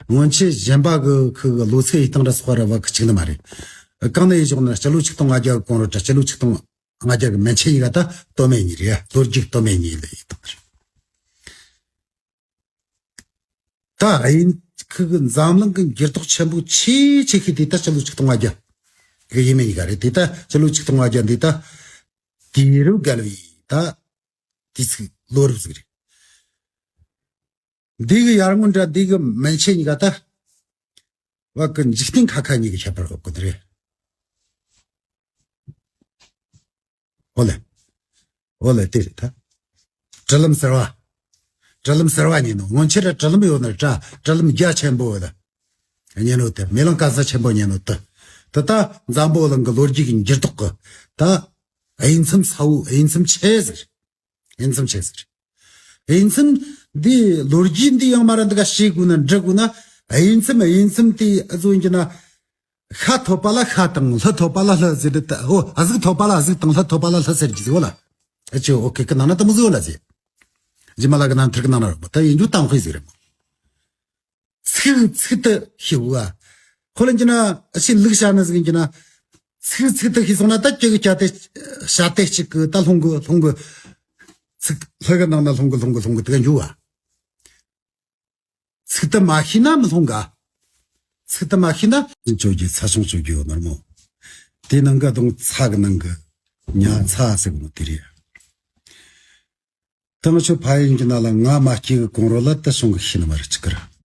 སྔོན་ཆད་གཞན་པ་གི་ཁུ་གི་ལོ་ཚད་ཡི་སྟེང་ར་སོགས་ར་བ་གི་གཅིག་ནི་མ་རེད། གང་ནས་ཡི་ཞོག་ན་སྤྱི་ལོ་ཆིག་སྟོང་ལྔ་བརྒྱ་གི་གོང་རོལ་ཏྲ་སྤྱི་ལོ་ཆིག་སྟོང་ལྔ་བརྒྱ་གི་མན་ཆད་ཡི་ག་ད་སྟོད་སྨད་གཉིས་རེད། ལོ་རྒྱུས་སྟོད་སྨད་གཉིས་ལ་ཡི་སྟེང་རེད། ད་དབྱིན་ཁུ་གི་འཛམ་གླིང་གི་འགྱུར་ལྡོག་ཆེན་པོ་ཆེས་ཆེ་ཤོས་དེ་ད་སྤྱི་ལོ་ཆིག་སྟོང་ལྔ་བརྒྱ་གི་ཡས་མས་གཉིས་ཀ་རེད། དེ་ད་སྤྱི་ལོ་ཆིག་སྟོང་ལྔ་བརྒྱ་འདི་ད་དུས་རབས་བརྒལ་བའི་ད་དུས་ཚིགས་ལོ་རབས་ཟིག་རེད། འདི་གི་ཡར་སྔོན་དྲ་འདི་གི་མན་ཆད་གཉིས་ཀ་ད་བ་གི་འཇིག་རྟེན་ཁ་ཁ་གཉིས་ཀྱི་ཁྱད་པར་འོག་གི་འདི་རེད། ཨོ་ལེ། ཨོ་ལེ་དེ་རེད་ད། དྲི་ལམ་ཟེར་བ། དྲི་ལམ་ཟེར་བ་ཉན་ནོ། སྔོན་ཆད་ར་དྲི་ལམ་ཡོད་ནི་རེད་དྲ། དྲི་ལམ་རྒྱ་ཆེན་པོ་ཡོད་ལ། ཉན་ནོ་དེ་མེ་གླིང་གེ་སར་ཆེན་པོ་ཉན་ནོ་དེ། དེ་ད་འཛམ་བུ་གླིང་གི་ལོ་རྒྱུས་ཀྱི་འགྱུར་ལྡོག་གི་ད་དབྱེ་མཚམས་ས་བོ་དབྱེ་མཚམས་ཆེ་ཟིག་དབྱེ་མཚམས་ཆེ་ཟིག་དབྱེ་མཚམས་འདི་ལོ་རྒྱུས་འདི་ཡང་མ་ར་འདི་ག་ཤེས་དགོས་ན་འབྲི་དགོས་ན། དབྱེ་མཚམས་དབྱེ་མཚམས་དེ་ཨ་ཟོ་ཡིན་གྱི་ན། ཤ་ཐོབ་པ་ལ་ཤ་དང་། ལྷ་ཐོབ་པ་ལ་ལྷ་ཟེར་ཏེ། ཨོ། གཟུགས་ཐོབ་པ་ལ་གཟུགས་དང་། ལྷ་ཐོབ་པ་ལ་ལྷ་ཟེར་གྱི་ཟེར་བ་ལ། ཨ་ཅེ། ཨོ་ཁེ། ཁེ་ནང་ན་ད་མོ་ཟེར་བ་ལ་ཟེར། རྗེ་མ་ལ་གི་རྣམ་ཐར་གི་ནང་ན་རོ་ད་ཡིན་རྒྱུ་དང་ཁོས་ཟེར་རེད་མོ། ཚིག་ཚིག་ཏུ་ཤེས་བ། ཁོ་ལ་ཡིན་གྱི་ན། ཨ་ཅེ། ལུགས་བྱ་ནི་ཟིག་ཡིན་གྱི་ན། ཚིག་ཚིག་ཏུ་ཤེས་སོང་ན། ད་ཁྱོད་ཀྱི་བྱ་དེ། བྱ་དེ་གཅིག་གི་ད་ལྷུང་གི་ལྷུང་གི། ཚིག་ལྷ་གི་ནང་ན་ལྷུང་གི་ལྷུང་གི་ལྷུང་གི་དེ་ག་འཇུག་བ། ཚིག་ཏུ་མ་ཤེས་ན་མི་ལྷུང་ག། ཚིག་ཏུ་མ་ཤེས་ན། ཅོ་རྒྱུ། ཚ་ཞིང་ཅོ་རྒྱུ་ཡོད་ནོ་མོ། དེ་ནང་གི་གདོང་ཚ་གི་ནང་གི་ཉ་ཚ་ཟེར་གོ་ནོ་དེ་རེད། ད་ང་ཆོ་ཕ་ཡུལ་གྱི་ནང་ལ་ང་མ་སྐྱེས་གི་གོང་རོལ་ལ་ད་བྱུང་གི་ཤེས་ནི་མ་རེད་ཅིག་གི་ར།